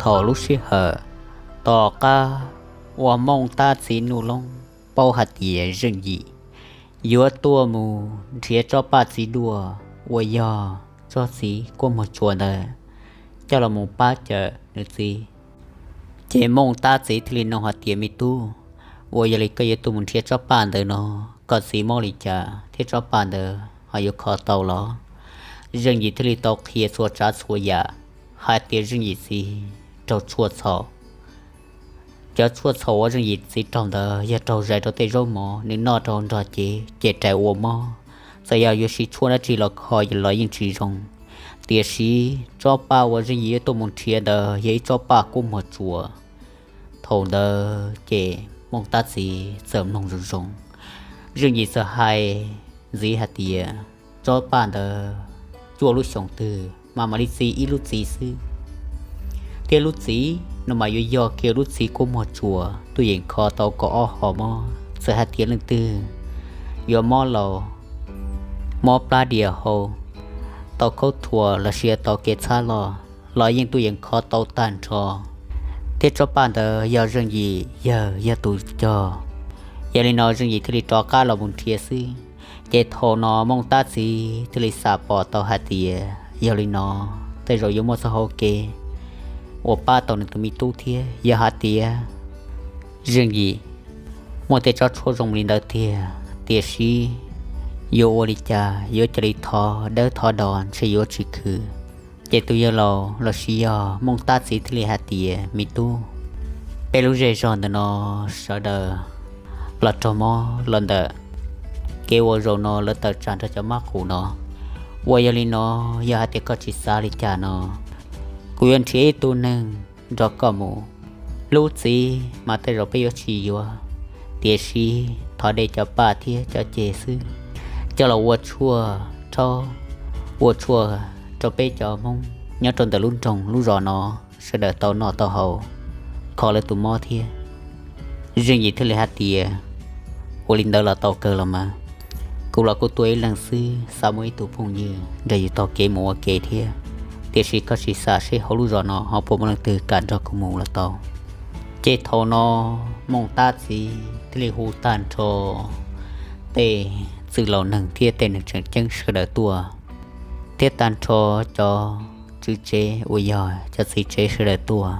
Thaum lub sij hawm tom qab uas Mooj Tab txiv Nuj Loob paub hais tias Zeej Yim yuav tuaj mus nrhiav tsob paj txiv duaj uas yog tsob txiv kuab muag tsuas ntawd coj los mus pab cawm nws txiv, ces Mooj Tab txiv thiaj li nug hais tias, Me tub, ua yog li koj yuav tuaj mus nrhiav tsob paj ntawd no, koj txiv mob li cas thiab tsob paj ntawd ho yuav kho tau los? Zeej Yim thiaj li tau qhia txhua tsav txhua yam hais tias Zeej Yim txiv raug tshuaj txhaum. Cov tshuaj txhaum uas Zeej Yim txiv raug ntawd yog raug zais rau tej zaub mov nws noj rau nrog cev ces rais ua mob. Txawm yog yuav siv tshuaj dab tsi los kho los yeej tsis zoo. Tiam sis tsob paj uas Zeej Yim yuav tuaj mus nrhiav ntawd yog ib tsob paj kuab muag tsuas. Thaum ntawd ces Mooj Tab txiv txawm mloog zoo zoo, Zeej Yim txawm hais ntxiv hais tias tsob paj ntawd cuaj lub xyoos twg mas mam li txi ib lub txiv xwb, thiab lub txiv no mas yuav yog kiag lub txiv kuab muag tsuas tuaj yeem kho tau kaum ob hom mob. Txawm hais tias leej twg yuav mob laus, mob plab dias hau, tau khaub thuas los sis tau kev txhab loj los yeej tuaj yeem kho tau tag nrho. Thiab tsob paj ntawd yog Zeej Yim yawg yog tus cog. Yog li no Zeej Yim thiaj li rov qab los mus nrhiav xwb. Ces thaum no Mooj Tab txiv thiaj li xam pom tau hais tias yog li no tej zaum yuav muaj txoj hau kev uas pab tau nws tus me tub thiab. Yog hais tias Zeej Yim muaj tej tsob tshuaj zoo li ntawd tiag, tiam sis yuav ua li cas yuav cia li thov dawb thov do ntshe yuav tsis khwv. Ces tus yawg laus los sis yog Mooj Tab txiv thiaj li hais tias, Me tub, peb lub zej zog ntawm no sawv daws los raug mob los ntawm kev ua zaum no lawv tawm tsam nrog cov mab qus no. Uas yog li no, yog hais tias koj tsis xav li cas no, kuv yuav nrhiav ib tug neeg nrog koj mus. Lub txiv mas tej zaum peb yuav tsis yuav, tiam sis thov de cov paj thiab cov ceg xwb coj los ua tshuaj rhaub, ua tshuaj rau peb cov Hmoob nyob rau ntawm lub nroog lub zos no sawv daws tau noj tau haus, kho lawv tus mob thiab. Zeej Yim thiaj li hais tias, Ua li ntawd los tau kawg los mas. Kuv los kuj tuaj ib leeg xwb, xav muaj ib tug phooj ywg nrog yus taug kev mus ua ke thiab, tiam sis koj sim xav seb hauv lub zos no ho puas muaj leej twg kam nrog kuv mus los tau. Ces thaum no Mooj Tab txiv thiaj li hu tag nrho tej txwj laus neeg thiab tej neeg tseem ceeb sawv daws tuaj, thiab tag nrho cov tswv tsev uas yog cov txiv tsev sawv daws tuaj.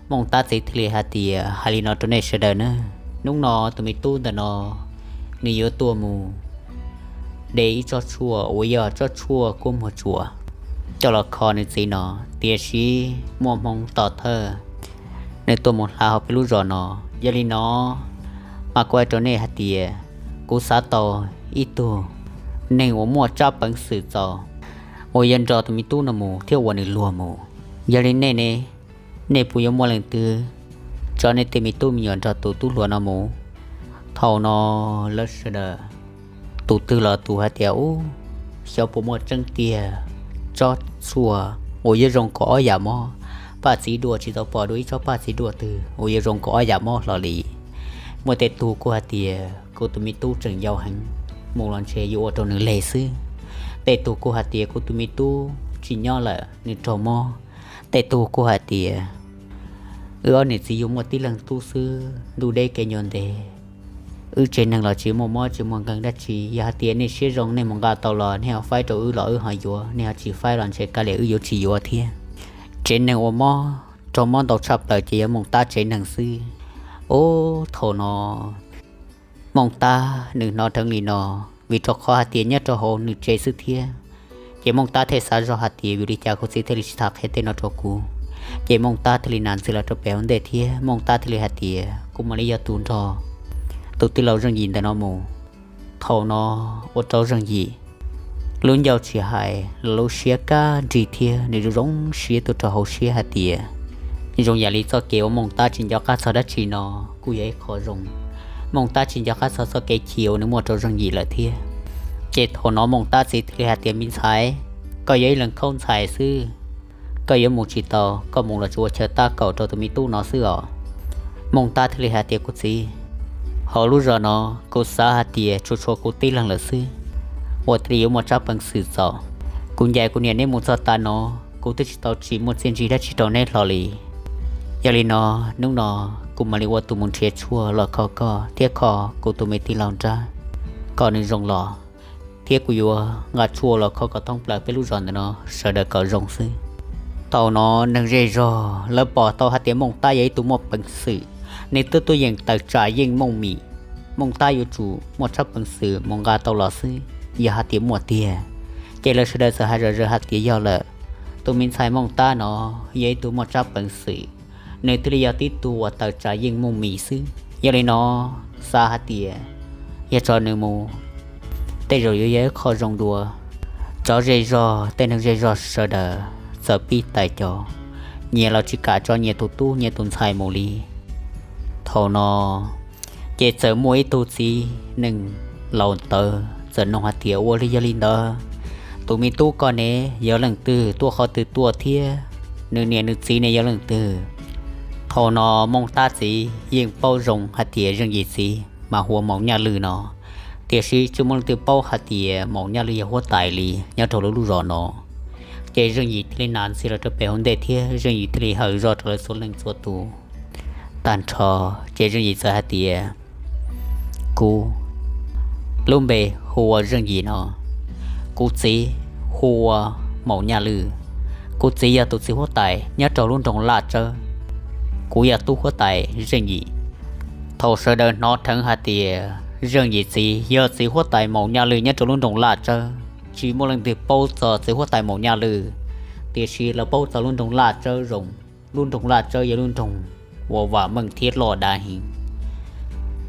Mooj Tab txiv thiaj li hais tias, Hais li no rau nej sawv daws na, hnub no tus me tub ntawm no nws yuav tuaj mus de ib tsob tshuaj uas yog tsob tshuaj kuab muag tsuas coj los kho nws txiv no, tiam sis muaj hmoo tom thawj nws tuaj mus hla hauv peb lub zos no. Yog li no mas kuv hais rau nej hais tias kuv xav tau ib tug neeg uas muaj tsab peev xwm txaus uas yuav nrog tus me tub no mus thiab ua nws luag mus. Yog li nej ne, nej puas yuav muaj leej twg tso nej tej me tub me nyuam nrog tus tub hluas no mus? Thaum no lawv sawv daws tus twg los tus hais tias, Ub, xyov puas muaj tseeb tiag, tsob tshuaj uas yuav zoo kaum ob yam mob, paj txiv duaj tsis tau pom dua ib tsob paj txiv duaj twg uas yuav zoo kaum ob yam mob hlo li. Muaj tej tug kuj hais tias, Kuv tus me tub tseem yau heev, mus los ntshe yuav ua rau nws leg xwb. Tej tug kuj hais tias, Kuv tus me tub tsis nyob lawm, nws raug mob. Tej tug kuj hais tias, Wb ob niam txiv yuav muaj tib leeg tub xwb, ntuj deb kev ncua ntev, wb tsev neeg los tsis muaj mob tsis muaj nkeeg dab tsi. Yog hais tias nej siab zoo nej mus nqa tau los nej ho faib rau wb los wb ho yuav, nej ho tsis faib los ntshe kav liam wb yuav tsis yuav thiab. Tsev neeg uas mob, raug mob ntau tshaj plaws ces yog Mooj Tab tsev neeg xwb. Ub, thaum no Mooj Tab nws hnov dheev li no, vim rau qhov hais tias nyob rau hauv nws tsev xwb thiab. Ces Mooj Tab thiaj xav zoj hais tias, Vim li cas kuv txiv thiaj li tsis tham qhia tej no rau kuv? Ces Mooj Tab thiaj li nam ntxiv los rau pem hauv ntej thiab Mooj Tab thiaj li hais tias, Kuv mam li yog tus nrog tus tij laug Zeej Yim ntawm no mus. Thaum no ua rau Zeej Yim lub ncauj tsis hais los lub siab kaj nrig thiab nws zoo zoo siab tuaj rau hauv siab hais tias, Zoo yam li txoj kev uas Mooj Tab tsis nco qab txog dab tsi no kuj yog ib qho zoo. Mooj Tab tsis nco qab txog txoj kev chim uas nws muaj rau Zeej Yim lawm thiab. Ces thaum no Mooj Tab txiv thiaj li hais tias, Me ntxhais, koj yog ib leeg khaub ntxhais xwb, koj yuav mus tsis tau, koj mus los tsuas ua chaw tab kaum rau tus me tub no xwb os. Mooj Tab thiaj li hais tias, Kuv txiv, hauv lub zos no kuv xav hais tias tsuas tshuav kuv tib leeg lawm xwb uas thiaj li yuav muaj tsab peev xwm txaus. Kuv ncaim kuv niam neb mus txog tav no, kuv twb tsis tau tsim muaj txiaj ntsig dab tsi rau neb hlo li. Yog li no, hnub no kuv mam li ua tus mus nrhiav tshuaj los kho koj thiab kho kuv tus me tij laug nrab kom nws zoo los, thiab kuv yuav nqa tshuaj los kho kom thoob plaws peb lub zos ntawm no sawv daws kom zoo xwb. Thaum no neeg zej zog lawv pom tau hais tias Mooj Tab yog ib tug muaj peev xwm, nws twb tuaj yeem tawm tsam yeej Mooj Mim. Mooj Tab yuav tsum muaj tshaj peev xwm mus nqa tau los xwb, yog hais tias muaj tiag ces lawv sawv daws txawm hais zom zaws hais tias yog lawm, tus me ntxhais Mooj Tab no yog ib tug muaj tshaj peev xwm, nws thiaj li yog tib tug uas tawm tsam yeej Mooj Mim xwb. Yog li no, xav hais tias yog tso nws mus tej zaum yuav yog ib qho zoo dua. Cov zej zog, tej neeg zej zog sawv daws txawm pib tais cov, nyias los tsis kam tso nyias tus tub nyias tus ntxhais mus li. Thaum no ces txawm muaj ib tug txiv neej laus ntawd txawm nug hais tias, ua li yog li ntawd, tus me tub koj ne yog leej twg, tuaj qhov twg tuaj thiab nws niam nws txiv ne yog leej twg? Thaum no Mooj Tab txiv yeej paub zoo hais tias Zeej Yim txiv mas hu ua Maum Nyaj Lwj no, tiam sis tsis muaj leej twg paub hais tias Maum Nyaj Lwj yog huab tais li nyob rau lub lub zos no. Ces Zeej Yim thiaj li nas ntxiag los rau pem hauv ntej thiab Zeej Yim thiaj li hawm zog rau lawv txhua leej txhua tus. Tag nrho ces Zeej Yim txawm hais tias, kuv lub npe hu ua Zeej Yim no, kuv txiv hu ua Maum Nyaj Lwj, kuv txiv yog tus txiv huab tais nyob rau lub nroog Laj Tsawb, kuv yog tub huab tais Zeej Yim. Thaum sawv daws hnov dheev hais tias Zeej Yim txiv yog txiv huab tais Maum Nyaj Lwj nyob rau lub nroog Laj Tsawb, tsis muaj leej twg paub txog txiv huab tais Maum Nyaj Lwj, tiam sis lawv paub txog lub nroog Laj Tsawb zoo. Lub nroog Laj Tsawb yog lub nroog uas vam meej thiab loj dav heev.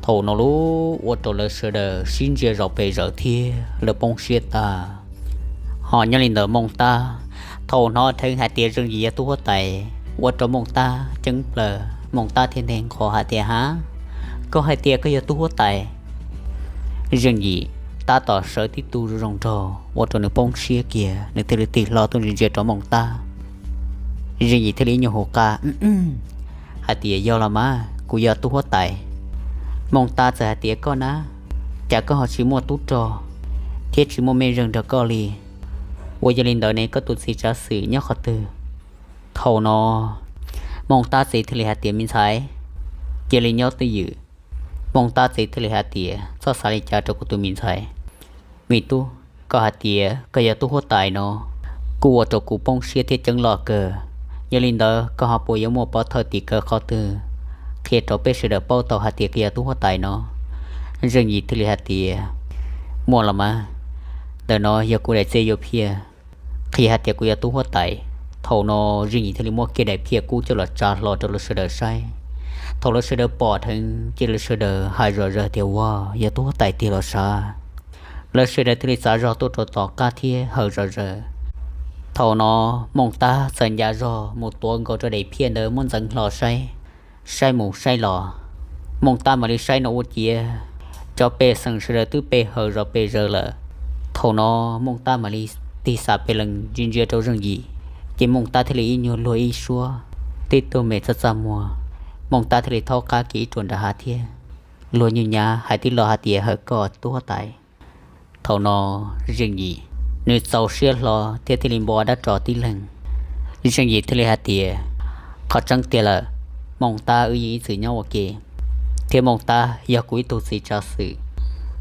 Thaum no lub ua rau lawv sawv daws sib ntsia zov pes zaws thiab lawv poob siab tag. Ho nyob li ntawd Mooj Tab, thaum hnov dheev hais tias Zeej Yim yog tub huab tais, ua rau Mooj Tab ceeb plaws, Mooj Tab thiaj nteg nqho hais tias, ha, koj hais tias koj yog tub huab tais? Zeej Yim tab tom sawv tib tug zoo zoo nraug ua rau nws poob siab kiag, nws thiaj li tig hlo tuaj ntsia ntsia rau Mooj Tab. Zeej Yim thiaj li ib nyuag hu qab hais tias, yog los mas, kuv yog tub huab tais. Mooj Tab txawm hais tias, koj na, cas koj ho tsis muaj tub rog thiab tsis muaj mej zeej nrog koj li? Ua yog li ntawd ne koj tus txiv tsav xwm nyob qhov twg? Thaum no Mooj Tab txiv thiaj li hais tias, me ntxhais, cia li nyob twj ywm. Mooj Tab txiv thiaj li hais tias, txhob xav li cas rau kuv tus me ntxhais. Me tub, koj hais tias koj yog tub huab tais no, kuj ua rau kuv poob siab thiab ceeb loj kawg. Yog li ntawd koj ho puas yuav muaj pov thawj tim kaw qhov twg qhia rau peb sawv daws paub tau hais tias koj yog tub huab tais no? Zeej Yim thiaj li hais tias, muaj los mas, ntawm no yog kuv daim txiaj yuav phiaj qhia hais tias kuv yog tub huab tais. Thaum no Zeej Yim thiaj li muab kiag daim phiaj kub coj los tsa hlo rau lawv sawv daws saib. Thaum lawv sawv daws pom dheev ces lawv sawv daws hais zom zaws tias, ua, yog tub huab tais tiag los sav. Lawv sawv daws thiaj li txav zog tuaj rau tom qab thiab hawm zom zaws. Thaum no Mooj Tab txawm nca zog mus tuav nkaus rau daim phiaj ntawd muab ntxeev hlo saib. Saib mus saib los, Mooj Tab mam li saib no ua ciav cov pej xeem sawv daws twb pe hawm zom pes zaws lawm. Thaum no Mooj Tab mam li tig xam pes lees ntsia ntsia rau Zeej Yim, ces Mooj Tab thiaj li ib nyuag luag ib suab, tib tug me txaj txaj muag. Mooj Tab thiaj li thaub qab kiag ib ruam nram hav thiab luag nyuj nyav hais tib lo hais tias, hawm koj tub huab tais. Thaum no Zeej Yim nws txaus siab hlo thiab thiaj li npo dab ros tib leeg. Zeej Yim thiaj li hais tias, qhov tseeb tiag lawm, Mooj Tab wb yeej ib txwm nyob ua ke, thiab Mooj Tab yog kuv ib tug txiv tsav xwm.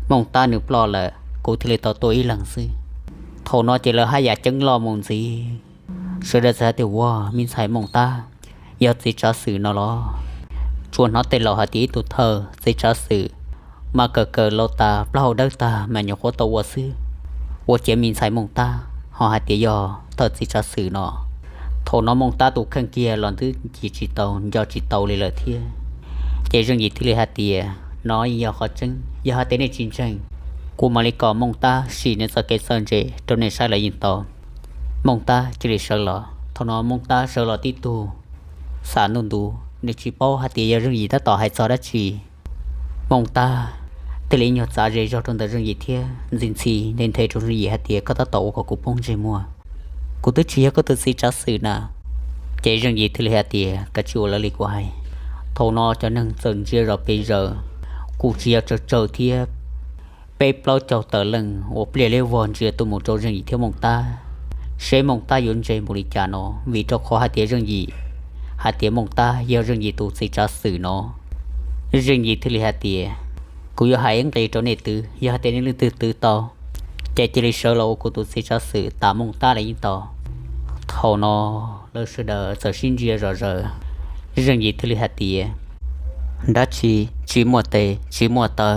Mooj Tab nws ploj lawm kuv thiaj li tau tuaj ib leeg xwb. Thaum no ces lawv haj yam ceeb loj mus ntxiv. Sawv daws txawm hais tias, ua, me ntxhais Mooj Tab yog txiv tsav xwm no los? Tsuas hnov tej laus hais tias ib tug thawj txiv tsav xwm mas kawm kawm laus tas plaub hau dawb tag mas nyuam qhuav tau ua xwb. Ua ciav me ntxhais Mooj Tab ho hais tias yog thawj txiv tsav xwm no. Thaum no Mooj Tab tus kheej kiag los twb ncig tsis tau nco tsis tau li lawm thiab. Ces Zeej Yim thiaj li hais tias, no yog qhov tseeb, yog hais tias nej tsis ntseeg, kuv mam li kom Mooj Tab sim nws txoj kev txawj ntse rau nej saib los yeej tau. Mooj Tab cia li sawv los. Thaum no Mooj Tab sawv los tib tug, xam ntuj ntuv nws tsis paub hais tias yog Zeej Yim tab tom hais txog dab tsi. Mooj Tab thiaj li ib nyuag txav ze zog rau ntawm Zeej Yim thiab ntxhi ntxhi nthe nthe rau Zeej Yim hais tias, koj tab tom ua kom kuv poob ntsej muag, kuv twb tsis yog koj tus txiv tsav xwm na. Ces Zeej Yim thiaj li hais tias, koj tsis ua lawv li kuv hais. Thaum no cov neeg txawm ntsia zom pes zaws, kuj tsis yog tsawg tsawg thiab, peb plaub caug tawm leej uas pliaj liab vog ntsia tuaj mus rau Zeej Yim thiab Mooj Tab, seb Mooj Tab yuav ntse npaum li cas no, vim rau qhov hais tias Zeej Yim hais tias Mooj Tab yog Zeej Yim tus txiv tsav xwm no, Zeej Yim thiaj li hais tias, kuv yuav hais ib nqe rau nej twv, yog hais tias nej leej twg twv tau, ces cia li sawv los ua kuv tus txiv tsav xwm tas Mooj Tab los yeej tau. Thaum no lawv sawv daws txawm sib ntsia zom zaws, Zeej Yim thiaj li hais tias, dab tsi? Tsis muaj tes, tsis muaj taw,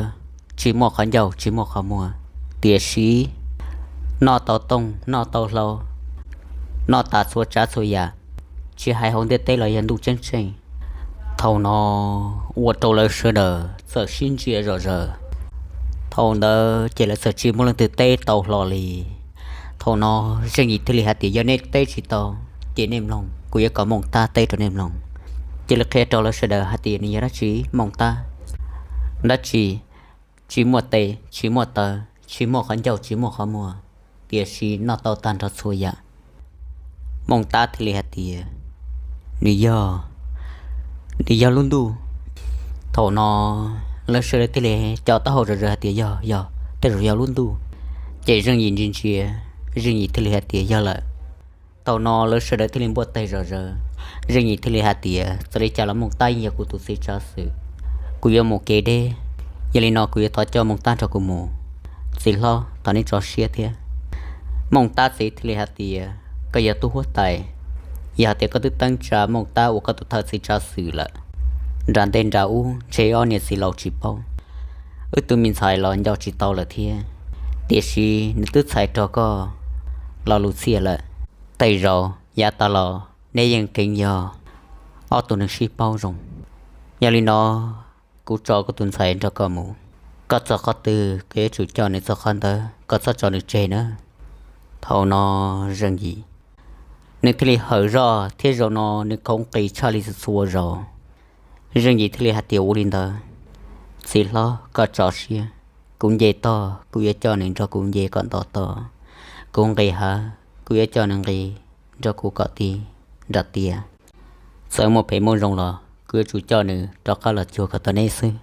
tsis muaj qhov ncauj, tsis muaj qhov muag, tiam sis noj tau tooj, noj tau hlau, noj tas txhua tsav txhua yam, tsis hais hauv ntiaj teb los yog ntuj ceeb tsheej. Thaum no ua rau lawv sawv daws txawm sib ntsia zom zaws. Thaum ntawd ces lawv txawm tsis muaj leej twg teb tau hlo li. Thaum no Zeej Yim thiaj li hais tias, yog nej teb tsis tau, ces nej mloog, kuv yuav kom Mooj Tab teb rau nej mloog. Cia li qhia rau lawv sawv daws hais tias nws yog dab tsi Mooj Tab. Dab tsi? Tsis muaj tes, tsis muaj taw, tsis muaj qhov ncauj, tsis muaj qhov muag, tiam sis noj tau tag nrho txhua yam. Mooj Tab thiaj li hais tias, nws yog, nws yog lub ntuj. Thaum no lawv sawv daws thiaj li co taub hau zom zaws hais tias, yog, yog, tej zaum yog lub ntuj. Ces Zeej Yim ntsia ntsia, Zeej Yim thiaj li hais tias, yog lawm. Thaum no lawv sawv daws thiaj li npuaj tes zom zaws. Zeej Yim thiaj li hais tias, txawm li cas los Mooj Tab yeej yog kuv tus txiv tsav xwm, kuv yuav mus kev deb, yog li no kuv yuav thov coj Mooj Tab nrog kuv mus. Txiv hlob, thov nej tso siab thiab. Mooj Tab txiv thiaj li hais tias, koj yog tub huab tais, yog hais tias koj twb teeb tsa Mooj Tab ua koj tus thawj txiv tsav xwm lawm, nram ntej nram ub ntshe ob niam txiv laus tsis paub, wb tus me ntxhais los nco tsis tau lawm thiab. Tiam sis nws twb txhais rog koj Lo Lus Txhiaj lawm, tej zaum yav tas los neb yeej kheev yog ob tug neeg sib paub zoo. Yog li no, kuv tso kuv tus ntxhais nrog koj mus, koj txog qhov twg koj yuav tsum coj nws txog qhov ntawd, koj txhob tso nws tseg na. Thaum no Zeej Yim nws thiaj li hawm zoj thiab zaum no nws khaub nqis tshaj li txhua zaus. Zeej Yim thiaj li hais tias, ua li ntawd, txiv hlob koj tso siab, kuv nce toj kuv yuav coj nws nrog kuv nce kom nto toj, kuv nqis hav kuv yuav coj nws nqis nrog kuv kom ti nram tiaj. Txawm muaj phem muaj zoo los kuv yuav tsum coj nws rov qab los cuag kom tau neb xwb.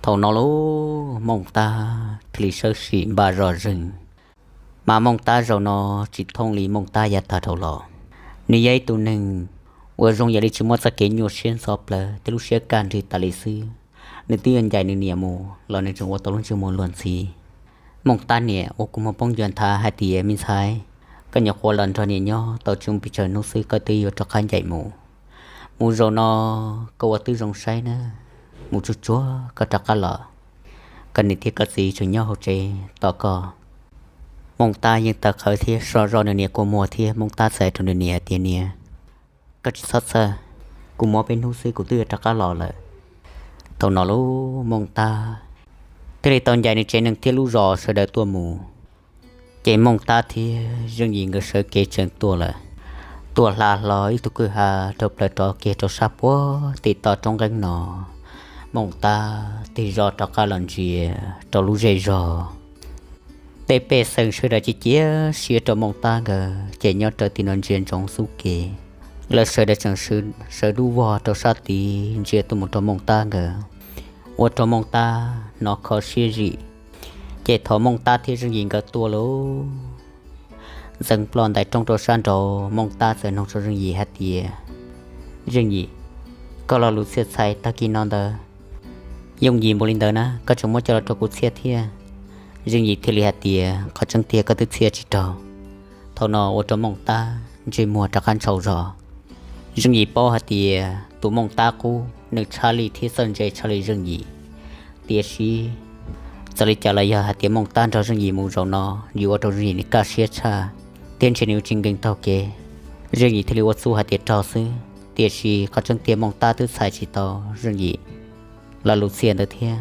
Thaum no lub Mooj Tab thiaj li sawb sim npaj zoj zeeg. Mas Mooj Tab zaum no tsis thooj li Mooj Tab yav tag dhau los. Nws yog ib tug neeg uas zoo yam li tsis muaj txoj kev nyuaj siab ntxhov plawv thiab lub siab kaj nrig tas li xwb. Nws twb yuav ncaim nws niam mus los nws tseem ua tau lub ntsej muag luag ntxhi. Mooj Tab niam ua kua muag poob ncua nthav hais tias, me ntxhais, koj nyuam qhuav los nrog niam nyob tau tsis muaj pes tsawg hnub xwb koj twb yuav rov qab ncaim mus. Mus zaum no koj ua twb zoo saib na, mus tsuag tsuag koj rov qab los, koj niam thiab koj txiv tseem nyob hauv tsev tos koj. Mooj Tab yeej tawv qhawv thiab soj zoj nws niam kua muag thiab Mooj Tab txais rau nws niam tias, niam, koj tsis txhob txhawj, kuv mus ob peb hnub xwb kuv twb yuav rov qab los lawm. Thaum no lub Mooj Tab thiaj li tau ncaim nws tsev neeg thiab lub zos sawv daws tuaj mus. Ces Mooj Tab thiab Zeej Yim nkawd sawv kev tseem tuaj lawm, tuaj hla hlo ib tug kwj ha rau plaws rov kiag rau sab puag tim toj roob nqeeb no. Mooj Tab tig zog rov qab los ntsia rau lub zej zog. Tej pej xeem sawv daws cia cia siab rau Mooj Tab nkawd ces nyob raws tim no ntsia ntsoov xub ke. Lawv sawv daws tseem sawv dub vog rau sab tid ntsia tuaj mus rau Mooj Tab nkawd, ua rau Mooj Tab hnov kho siab zim. Ces thaum Mooj Tab thiab Zeej Yim nkawd tuaj lawm, ntxeev ploj ntais rooj rau sab nraud, Mooj Tab txawm nug rau Zeej Yim hais tias, Zeej Yim, koj Lo Lus Txhiaj txhais tag kis no ntawd yooj yim npaum li ntawd na, koj tseem muab coj los rau kuv txhiaj thiab? Zeej Yim thiaj li hais tias, qhov tseeb tiag koj twb txhiaj tsis raug. Thaum no ua rau Mooj Tab ntsej muag rov qab ntshau zog. Zeej Yim paub hais tias tus Mooj Tab qub nws tshaj lij thiab txawj ntse tshaj li Zeej Yim. Tiam sis txawm li cas los yog hais tias Mooj Tab nrog Zeej Yim mus zaum no, yuav ua rau Zeej Yim nws kaj siab tshaj, thiab ntshe nws yuav tsis nkees taug kev. Zeej Yim thiaj li ua txuj hais tias raug xwb, tiam sis qhov tseeb tiag Mooj Tab twb txhais tsis tau Zeej Yim Lo Lus Txhiaj ntawd thiab.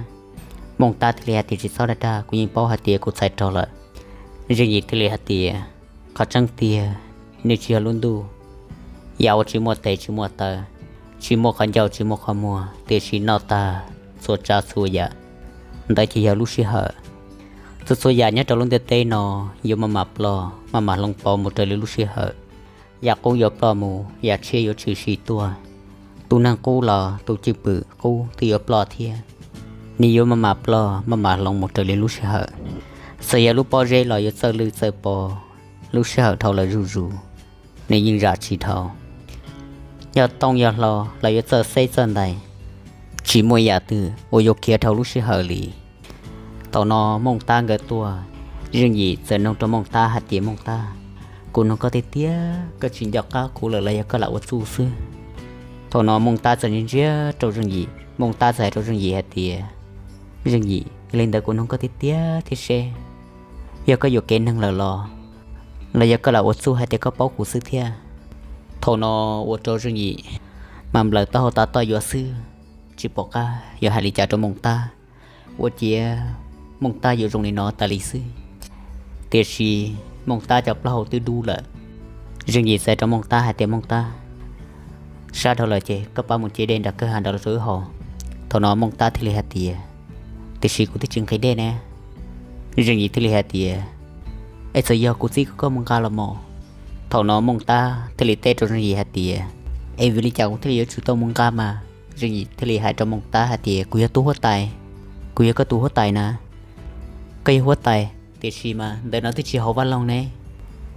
Mooj Tab thiaj li hais tias, tsis txhob dag dag, kuv yeej paub hais tias kuv txhais raug lawm. Zeej Yim thiaj li hais tias, qhov tseeb tiag, nws tsis yog lub ntuj, yam uas tsis muaj tes tsis muaj taw, tsis muaj qhov ncauj tsis muaj qhov muag, tiam sis noj tag txhua tsav txhua yam, ntawd ces yog lub sij hawm. Txhua txhua yam nyob rau lub ntiaj teb no yuav maj mam ploj maj mam hloov pauv mus raws li lub sij hawm. Yam qub yuav ploj mus, yam tshiab yuav tshwm sim tuaj. Tus neeg qub los tus cwj pwm qub twb yuav ploj thiab, nws yuav maj mam ploj maj mam hloov mus raws li lub sij hawm. Txawm yog lub pob zeb los yuav txawj lwj txawj pov, lub sij hawm dhau lawm zuj zus, nws yeej zam tsis dhau. yog tooj yog hlau los yuav txawj xeb txawj ntais, tsis muaj ib yam twg uas yuav khiav dhau lub sij hawm li. Thaum no Mooj Tab nkawd tuaj, Zeej Yim txawm nug rau Mooj Tab hais tias, Mooj Tab, kuv nug koj tiag tiag, koj tsis nco qab kuv lawm los yog koj lam ua txuj xwb? Thaum no Mooj Tab txawm ntsia ntsia rau Zeej Yim, Mooj Tab txawm hais rau Zeej Yim hais tias, Zeej Yim, yog li ntawd kuv nug koj tiag tiag thiab seb yog koj yuam kev neeg lawm los, los yog koj lam ua txuj hais tias koj paub kuv xwb thiab? Thaum no ua rau Zeej Yim mas nplawm taub hau tab tom yuav xwb, tsis pom qab yuav hais li cas rau Mooj Tab. Ua ciav Mooj Tab yuav zoo li no tas li xwb. Tiam sis Mooj Tab cov plaub hau twb dub lawm. Zeej Yim txawm hais rau Mooj Tab hais tias, Mooj Tab, sab dhau lawm ces koj pab mus ce dej nram kwj ha nrad los rau wb haus. Thaum no Mooj Tab thiaj li hais tias, Tiam sis kuv twb tsis nqhis dej ne. Zeej Yim thiaj li hais tias, Es txawm yog kuv txib koj mus nqa los mas. Thaum no Mooj Tab thiaj li teb rau Zeej Yim hais tias, Es vim li cas kuv thiaj li yuav tsum tau mus nqa mas? Zeej Yim thiaj li hais rau Mooj Tab hais tias, Kuv yog tus huab tais, kuv yog koj tus huab tais na. Koj yog huab tais tiam sis mas ntawm no twb tsis haus vaj loog ne,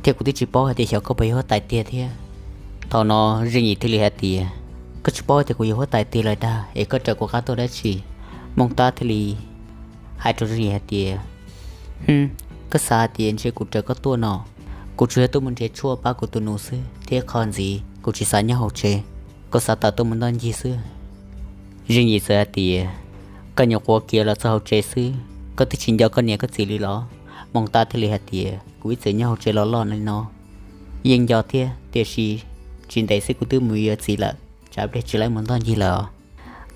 thiab kuv twb tsis paub hais tias xyov koj puas yog huab tais tiag thiab. Thaum no Zeej Yim thiaj li hais tias, Koj tsis paub tias kuv yog huab tais tiag lawm dag es koj raws kuv qab tuaj dab tsi? Mooj Tab thiaj li hais rau Zeej Yim hais tias, Hm, koj xav hais tias ntshe kuv raws koj tuaj no? Kuv tsuas yog tuaj mus nrhiav tshuaj pab kuv tus nus xwb thiab qhov ntxiv kuv tsis xav nyob hauv tsev, kuv xav tawm tuaj mus ntoj ncig xwb. Zeej Yim txawm hais tias, Koj nyuam qhuav khiav los txog hauv tsev xwb, koj twb tsis nco koj niam koj txiv li los? Mooj Tab thiaj li hais tias, Kuv ib txwm nyob hauv tsev los loj li no, yeej nco thiab, tiam sis tsis ntev xwb kuv twb mus yuav txiv lawm, tsam pliag tsis laib mus ntoj ncig lawm.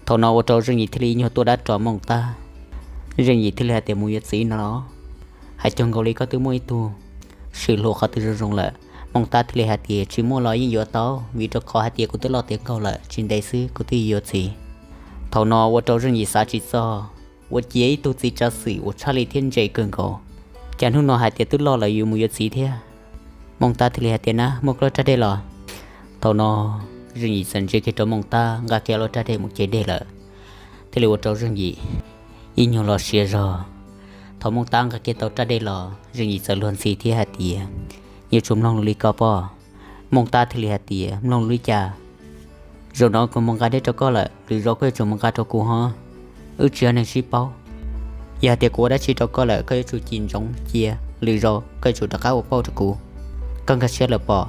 Thaum no ua rau Zeej Yim thiaj li nyuag tuaj dab ros Mooj Tab. Zeej Yim thiaj li hais tias, Mus yuav txiv no los? Hais cuag nkaus li koj twb muaj ib tug swm hluas qhov twg zoo zoo lawm. Mooj Tab thiaj li hais tias, Tsis muaj los yeej yuav tau, vim rau qhov hais tias kuv twb loj tiav nkaus lawm, tsis ntev xwb kuv twb yuav txiv. Thaum no ua rau Zeej Yim xav tsis txog, ua ciav ib tug txiv tsav xwm uas tshaj li thiab ntse kawg nkaus, cas hnub no hais tias twb loj lawm yuav mus yuav txiv thiab. Mooj Tab thiaj li hais tias, Na, muaj koj lub raj dej los? Thaum no Zeej Yim txawm ntsia kiag rau Mooj Tab nqa kiag lub raj dej mus ce dej lawm, thiaj li ua rau Zeej Yim ib nyuag los siav zog. Thaum Mooj Tab nqa kiag tau raj dej los, Zeej Yim txawm luag ntxhi thiab hais tias, Yuav tsum mloog lus li ko pob. Mooj Tab thiaj li hais tias, Mloog lus li cas? Zaum no kuv mus nqa dej rau koj lawm, lwm zaus koj yuav tsum mus nqa rau kuv hov. Wb tsis yog neeg sib paub. Yog hais tias kuv ua dab tsi rau koj lawm, koj yuav tsum cim ntsoov cia, lwm zaus koj yuav tsum rov qab ua pauj rau kuv. Koj nkag siab lawm pob?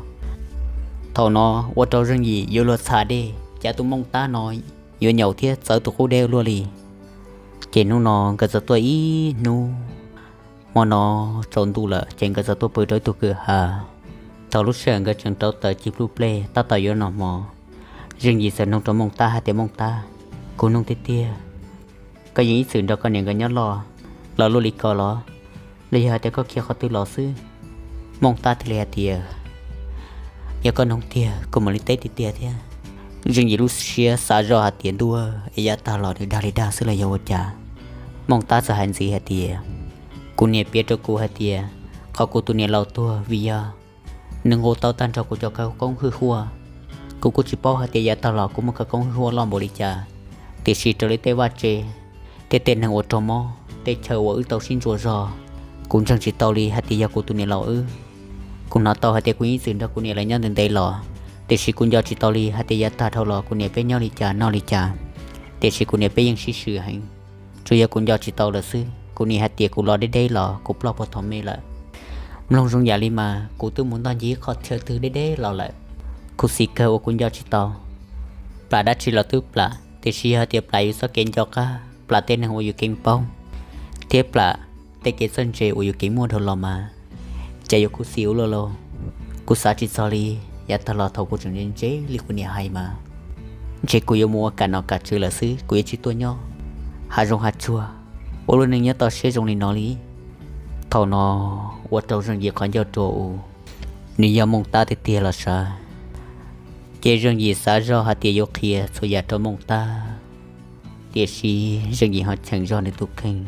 Thaum no ua rau Zeej Yim yuav luag txha dej, cas tus Mooj Tab no yuav nyaum thiab txawv tus qub deb ua luaj li. Ces hnub no nkawd txawm tuaj ib hnub, hmo no tsaus ntuj lawm ces nkawd txawm tuaj pw rau ib tug kwj ha. Thaum lub sij hawm nkawd tseem rauv taws ci pluj plej tab tom yuav noj hmo, Zeej Yim txawm nug rau Mooj Tab hais tias, Mooj Tab, kuv nug tiag tiag, koj yeej ib txwm nrog koj niam nkawd nyob loj los luaj li ko los, los yog hais tias koj khiav qhov twg los xwb? Mooj Tab thiaj li hais tias, Yog koj nug tiag kuv mam li teb tiag tiag thiab. Zeej Yim lub siab xav zoj hais tias, Ntuj, es yav tag los nws dag li dag xwb los yog ua cas? Mooj Tab txawm hais ntxiv hais tias, Kuv niam piav rau kuv hais tias, qhov kuv tus niam laus tuag vim yog nws nqus tau tag nrho kuv cov khawv koob hwj huaj. Kuv kuj tsis paub hais tias yav tag los kuv muaj khawv koob hwj huaj loj npaum li cas, tiam sis raws li tej vaj tse thiab tej neeg uas raug mob, tej chaw uas wb tau sib ntsuas zog, kuv ntseeg tsis tau li hais tias yog kuv tus niam laus wb. Kuv hnov tau hais tias kuv yeej ib txwm nrog kuv niam lawv nyob ntev ntev los, tiam sis kuv nco tsis tau li hais tias yav tag dhau los kuv niam peb nyob li cas noj li cas, tiam sis kuv niam peb yeej sib swm heev. Tsuas yog kuv nco tsis tau lawm xwb. Kuv niam hais tias kuv los deb deb los kuv ploj puag thaum me lawm. Mloog zoo yam li mas kuv twb mus ntoj ncig qhov chaw twg deb deb los lawm. Khuv xim kawg uas kuv nco tsis tau. Plam dab tsi los twb plam, tiam sis yog hais tias plam yus txoj kev nco qab, plam tej neeg uas yus keev paub, thiab plam tej kev txawj ntse uas yus keev muaj dhau los mas, cas yuav khuv xim ua luaj lauj. Kuv xav tsis txog li, yav tag los thaum kuv tseem ntse ntse li kuv niam hais mas, ntshe kuv yuav mus ua kam nom kam tswv lawm xwb, kuv yuav tsis tuaj nyob hav zoov hav tsuag, ua lub neej nyob toj siab zoo li no li. Thaum no ua rau Zeej Yim qhov ncauj rua u, nws yog Mooj Tab tiag tiag los sav. Ces Zeej Yim xav zoj hais tias yuav qhia txhua yam rau Mooj Tab, tiam sis Zeej Yim ho cheem zog nws tus kheej.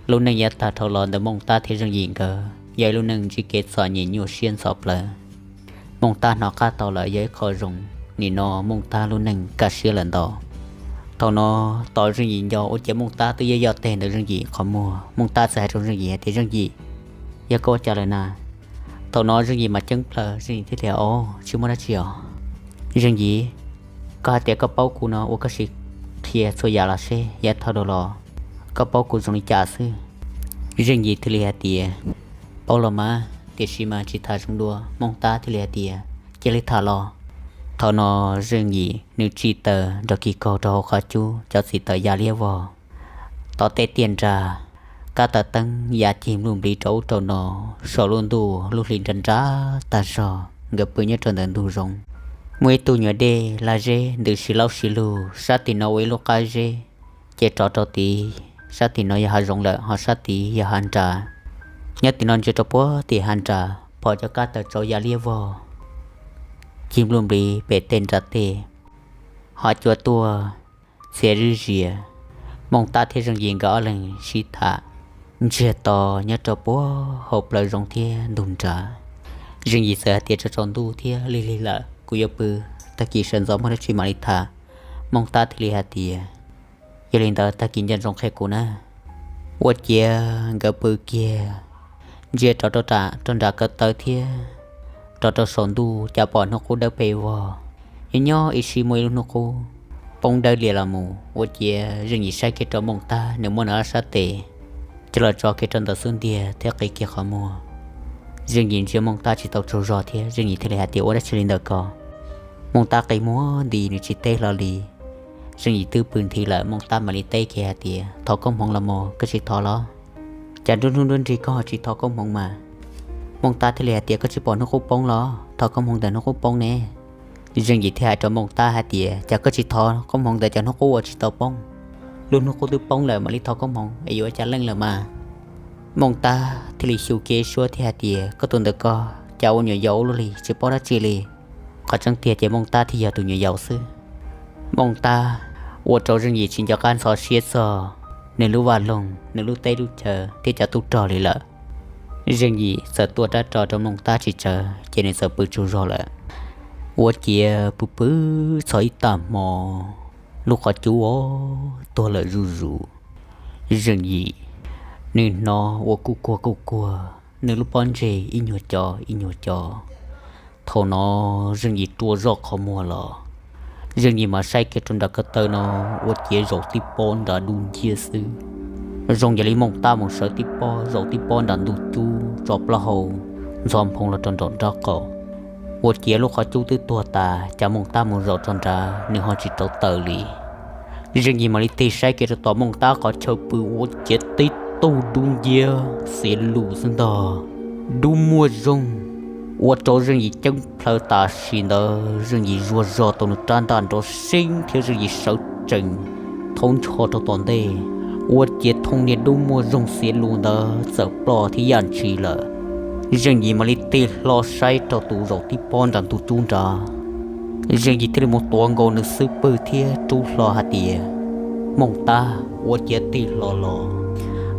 Lub neej yav tag dhau los ntawm Mooj Tab thiab Zeej Yim nkawd yog ib lub neej ntsib kev txom nyem nyuaj siab ntxhov plawv. Mooj Tab hnov qab tau lawm yog ib qho zoo, nim no Mooj Tab lub neej kaj siab lawm ntau. Thaum no tos Zeej Yim nco ua ciav Mooj Tab twb yoj yoj teg ntawm Zeej Yim qhov muag. Mooj Tab txawm hais rau Zeej Yim hais tias, Zeej Yim, yog koj ua cas lawm na? Thaum no Zeej Yim mas ceeb plaws, Zeej Yim thiaj tias, Au, tsis muaj dab tsi os. Zeej Yim, Koj hais tias koj paub kuv no ua koj sim qhia txhua yam los seb yav thaum ub los koj paub kuv zoo li cas xwb. Zeej Yim thiaj li hais tias, paub los mas, tiam sis mas tsis tham zoo dua. Hmoob Tab thiaj li hais tias, cia li tham los. Thaum no Zeej Yim nws tsim taws nrog kis kaug rau hauv qhov cub, cov txiv taws ya liab vog. Tom tej tiaj nras, kab taws teeb ya cig npluj npliv rau ub rau no, saum lub ntuj lub hli nra nrab tag zog, nkawd pw nyob rau ntawm ntug zoov. Muaj ib tug nyuam dej laj zeb ntws si laub si lug, sab tim no ua ib lub qab zeb, ces rov rau tid, sab tim no yog hav zoov lawm, ho sab tid yog hav nras. Nyob tim no ntsia rau puag tim hav nras pom cov kab taws tsau ya liab vog, cig npluj npliv pem tej nras tej, ho cua tuaj txhia zib zias. Hmoob Tab thiab Zeej Yim nkawd ob leeg sib tham ntsiag to nyob rau puag hauv plawv zoov thiab ntug nrad. Zeej Yim txawm hais tias, tsaus ntuj thiab lig lig lawm, kuv yuav pw, tag kis sawv ntxov muaj dab tsi mam li tham. Hmoob Tab thiaj li hais tias, yog li ntawd tag kis nco ntsoov qhia kuv na. Ua ciav nkawd pw kiag, ntsia rov rau nram ko taw thiab rov rau saum ntuj cas pom hnub qub dawb pes vog. Nyob nyob ib sim muaj ib lub hnub qub poob dawb lias los mus. Ua ciav Zeej Yim saib kiag rau Hmoob Tab, nws muab nws ob sab tes coj los tso kiag rau ntawm xub ntiag thiab qi kiag qhov muag. Zeej Yim ntsia Hmoob Tab tsis tau tsaug zog thiab Zeej Yim thiaj li hais tias, ua dab tsi li ntawm ko? Hmoob Tab qi muag nti, nws tsis teb hlo li. Zeej Yim twb pw nthi lawm, Hmoob Tab mam li teb kiag hais tias, thov koob hmoov los mas, koj tsis thov los? Cas nruab hnub nruab nrig koj ho tsis thov koob hmoov mas? Hmoob Tab thiaj li hais tias, koj tsis pom hnub qub poob los? Thov koob hmoov ntawm hnub qub poob ne. Zeej Yim thiaj hais rau Hmoob Tab hais tias, cas koj tsis thov koob hmoov ntawm cov hnub qub uas tsis tau poob? Lub hnub qub twb poob lawm mam li thov koob hmoov es yuav cas leej lawm mas. Hmoob Tab thiaj li xyu kiag suab thiab hais tias, koj tus ntawm ko cas ua nyuam yaus ua luaj li, tsis paub dab tsi li. Qhov tseeb tiag ces Hmoob Tab thiaj yog tus nyuam yaus xwb. Hmoob Tab ua rau Zeej Yim tsis nco qab ntxhov siab txog nws lub vaj loog, nws lub teb lub chaw thiab cov tub rog li lawm. Zeej Yim txawm tuav rab ros rau Hmoob Tab tsis tsawg ces nws txawm pw tsaug zog lawm. Ua ciav pw pw txog ib tag hmo, lub qhov cub ua tuag lawm zuj zus. Zeej Yim nws hnov ua kuj kuag kuj kuag, nws lub pob ntseg ib nyuag co ib nyuag co. Thaum no Zeej Yim rua zoj qhov muag los, Zeej Yim mas saib kiag rau nram ko taw no, ua ciav zaum tib pob nram dub nciab xwb. Zoo yam li Hmoob Tab mus sawv tib pob zaum tib pob nram ntug cub tso plaub hau ntxhov nphoo los rau nraum nraub qaum. Ua ciav lub qhov cub twb tuag tas, cas Hmoob Tab mus zaum rau nrad nws ho tsis rauv taws li. Zeej Yim mam li tig saib kiag rau tom Hmoob Tab qhov chaw pw, ua ciav tib tug dub nciab xiav lus xwb ntag. Dub muaj zoog, ua rau Zeej Yim ceeb plhaw tam sim ntawd Zeej Yim zuag zog tau nws rab ntaj nrov seeb thiab Zeej Yim sawv tsees thaub ncho rau tom ntej, ua ciav thooj niag dub muaj zoog xiav lus ntawd txawm ploj thiab yaj ntshis lawm. Zeej Yim mam li tig hlo saib rau tus zaum tib pob nram ntug cub nrad. Zeej Yim thiaj li mus tuav nkaus nws xub pwg thiab rub hlo hais tias, Hmoob Tab, ua ciav tig hlo los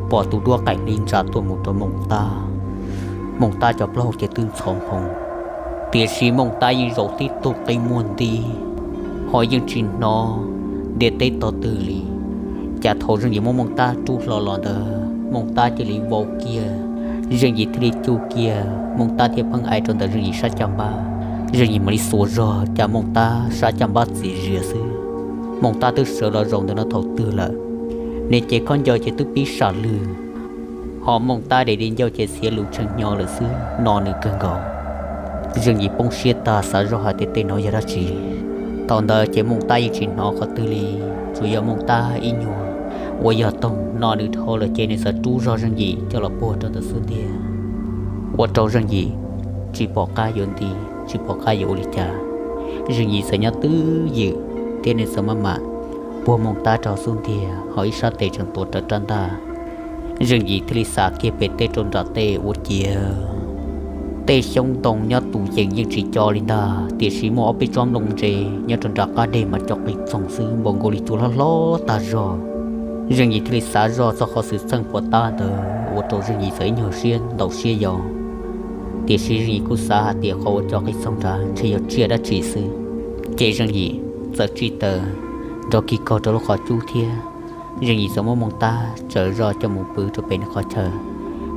pom tus duab qaim hli ntsa tuaj mus rau Hmoob Tab. Hmoob Tab cov plaub hau ces twb ntxhov nphoo, tiam sis Hmoob Tab yeej zaum tib tug qi muag nti, ho yeej tsis hnov ntiaj teb tog twg li. Cas thaum Zeej Yim muab Hmoob Tab rub hlo los ntawd Hmoob Tab cia li vau kiag, Zeej Yim thiaj li cug kiag, Hmoob Tab thiaj pheej ai rau ntawm Zeej Yim sab caj npab. Zeej Yim mam li xuas zog cas Hmoob Tab sab caj npab txias zias xwb. Hmoob Tab twb sawv los zaum ntawm no thaum twg lawm, nws cev khaub ncaws ces twb pib sam lwg, ho Hmoob Tab de di ncauj ces xiav lus tshee hnyo lawm xwb, no nws kawg nkaus. Zeej Yim poob siab tag xav zoj hais tias tej no yog dab tsi. Thaum ntawd ces Hmoob Tab yeej tsis hnov qhov twg li, tsuas yog Hmoob Tab ib nyuag uas yog toog no nws dhau lawm ces nws txawm rub zog Zeej Yim coj los puag rau ntawm xub ntiag, ua rau Zeej Yim tsis pom qab yuav nti, tsis pom qab yuav ua li cas. Zeej Yim txawm nyob twj ywm thiab nws txawm maj mam puag Hmoob Tab rau xub ntiag, ho ib sab tes tseem tuav rawv rab ntaj. Zeej Yim thiaj li xav kiag pem teb rau nram tej ua ciav tej xyoob ntoo nyob tus yees yeej tsis co li ntag, tiam sis muaj ob peb tsob nplooj ntse nyob rau nram qab deg mas co qis txoog xwb, npaum nkaus li cua hlob hlob tag zog. Zeej Yim thiaj li xav zoj txog qhov xwm txheej puas tab ntawd, ua rau Zeej Yim txawm ib nyuag siab ntaus siab yau. Tiam sis Zeej Yim kuj xav hais tias qhov uas co qis txoog nrad ntshe yog tsiaj dab tsi xwb. Ces Zeej Yim txawm tsim taws nrog kis kaug rau lub qhov cub thiab. Zeej Yim txawm muab Hmoob Tab tsaws zoj coj mus pw rau pem nws qhov chaw.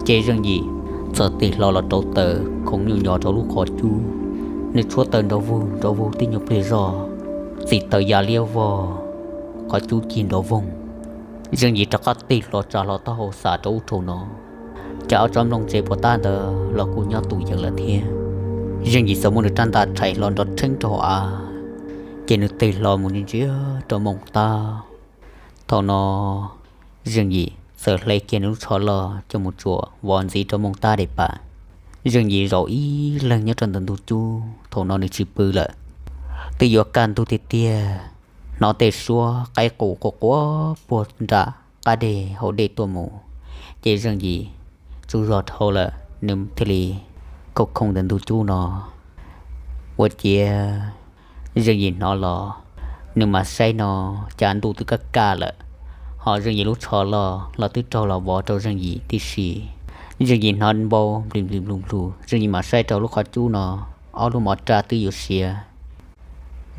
Ces Zeej Yim txawm tig hlo los rauv taws khoov nyuj nyos rau lub qhov cub. Nws tshuab taws nrov vug nrov vug tib nyuag pliag zoj, txim taws ya liab vog, qhov cub cig nrov voog. Zeej Yim rov qab tig hlo tsa hlo taub hau xav rau ub rau no, cas ob tsob nplooj ntse puas tab ntawd los kuj nyob tus yees lawm thiab. Zeej Yim txawm muab nws rab ntaj rhais hlo nrov rheeb rau hauv av, ces nws tig hlo mus ntsia rau Mooj Tab. Thaum no Zeej Yim txawm hle kiag nws lub tsho loj coj mus tsuam vov ntxiv rau Mooj Tab daim pam. Zeej Yim zaum ib leeg nyob rau ntawm ntug cub, thaum no nws tsis pw lawm. Twb yuav kaj ntug tiag tiag, hnov tej suab qaib qus quaj quaj puag nram qab deg hauv dej tuaj mus, ces Zeej Yim tsaug zog dhau lawm, nws thiaj li khauj khooj ntawm ntug cub no. Ua ciav Zeej Yim hnov los, nws mam saib no, cas ntuj twb kaj kaj lawm, ho Zeej Yim lub tsho loj los twb raug los vov rau Zeej Yim tib si. Zeej Yim hnov npau nplis nplis nplus nplus, Zeej Yim mam saib rau lub qhov cub no, ob lub mov raj twb yuav siav.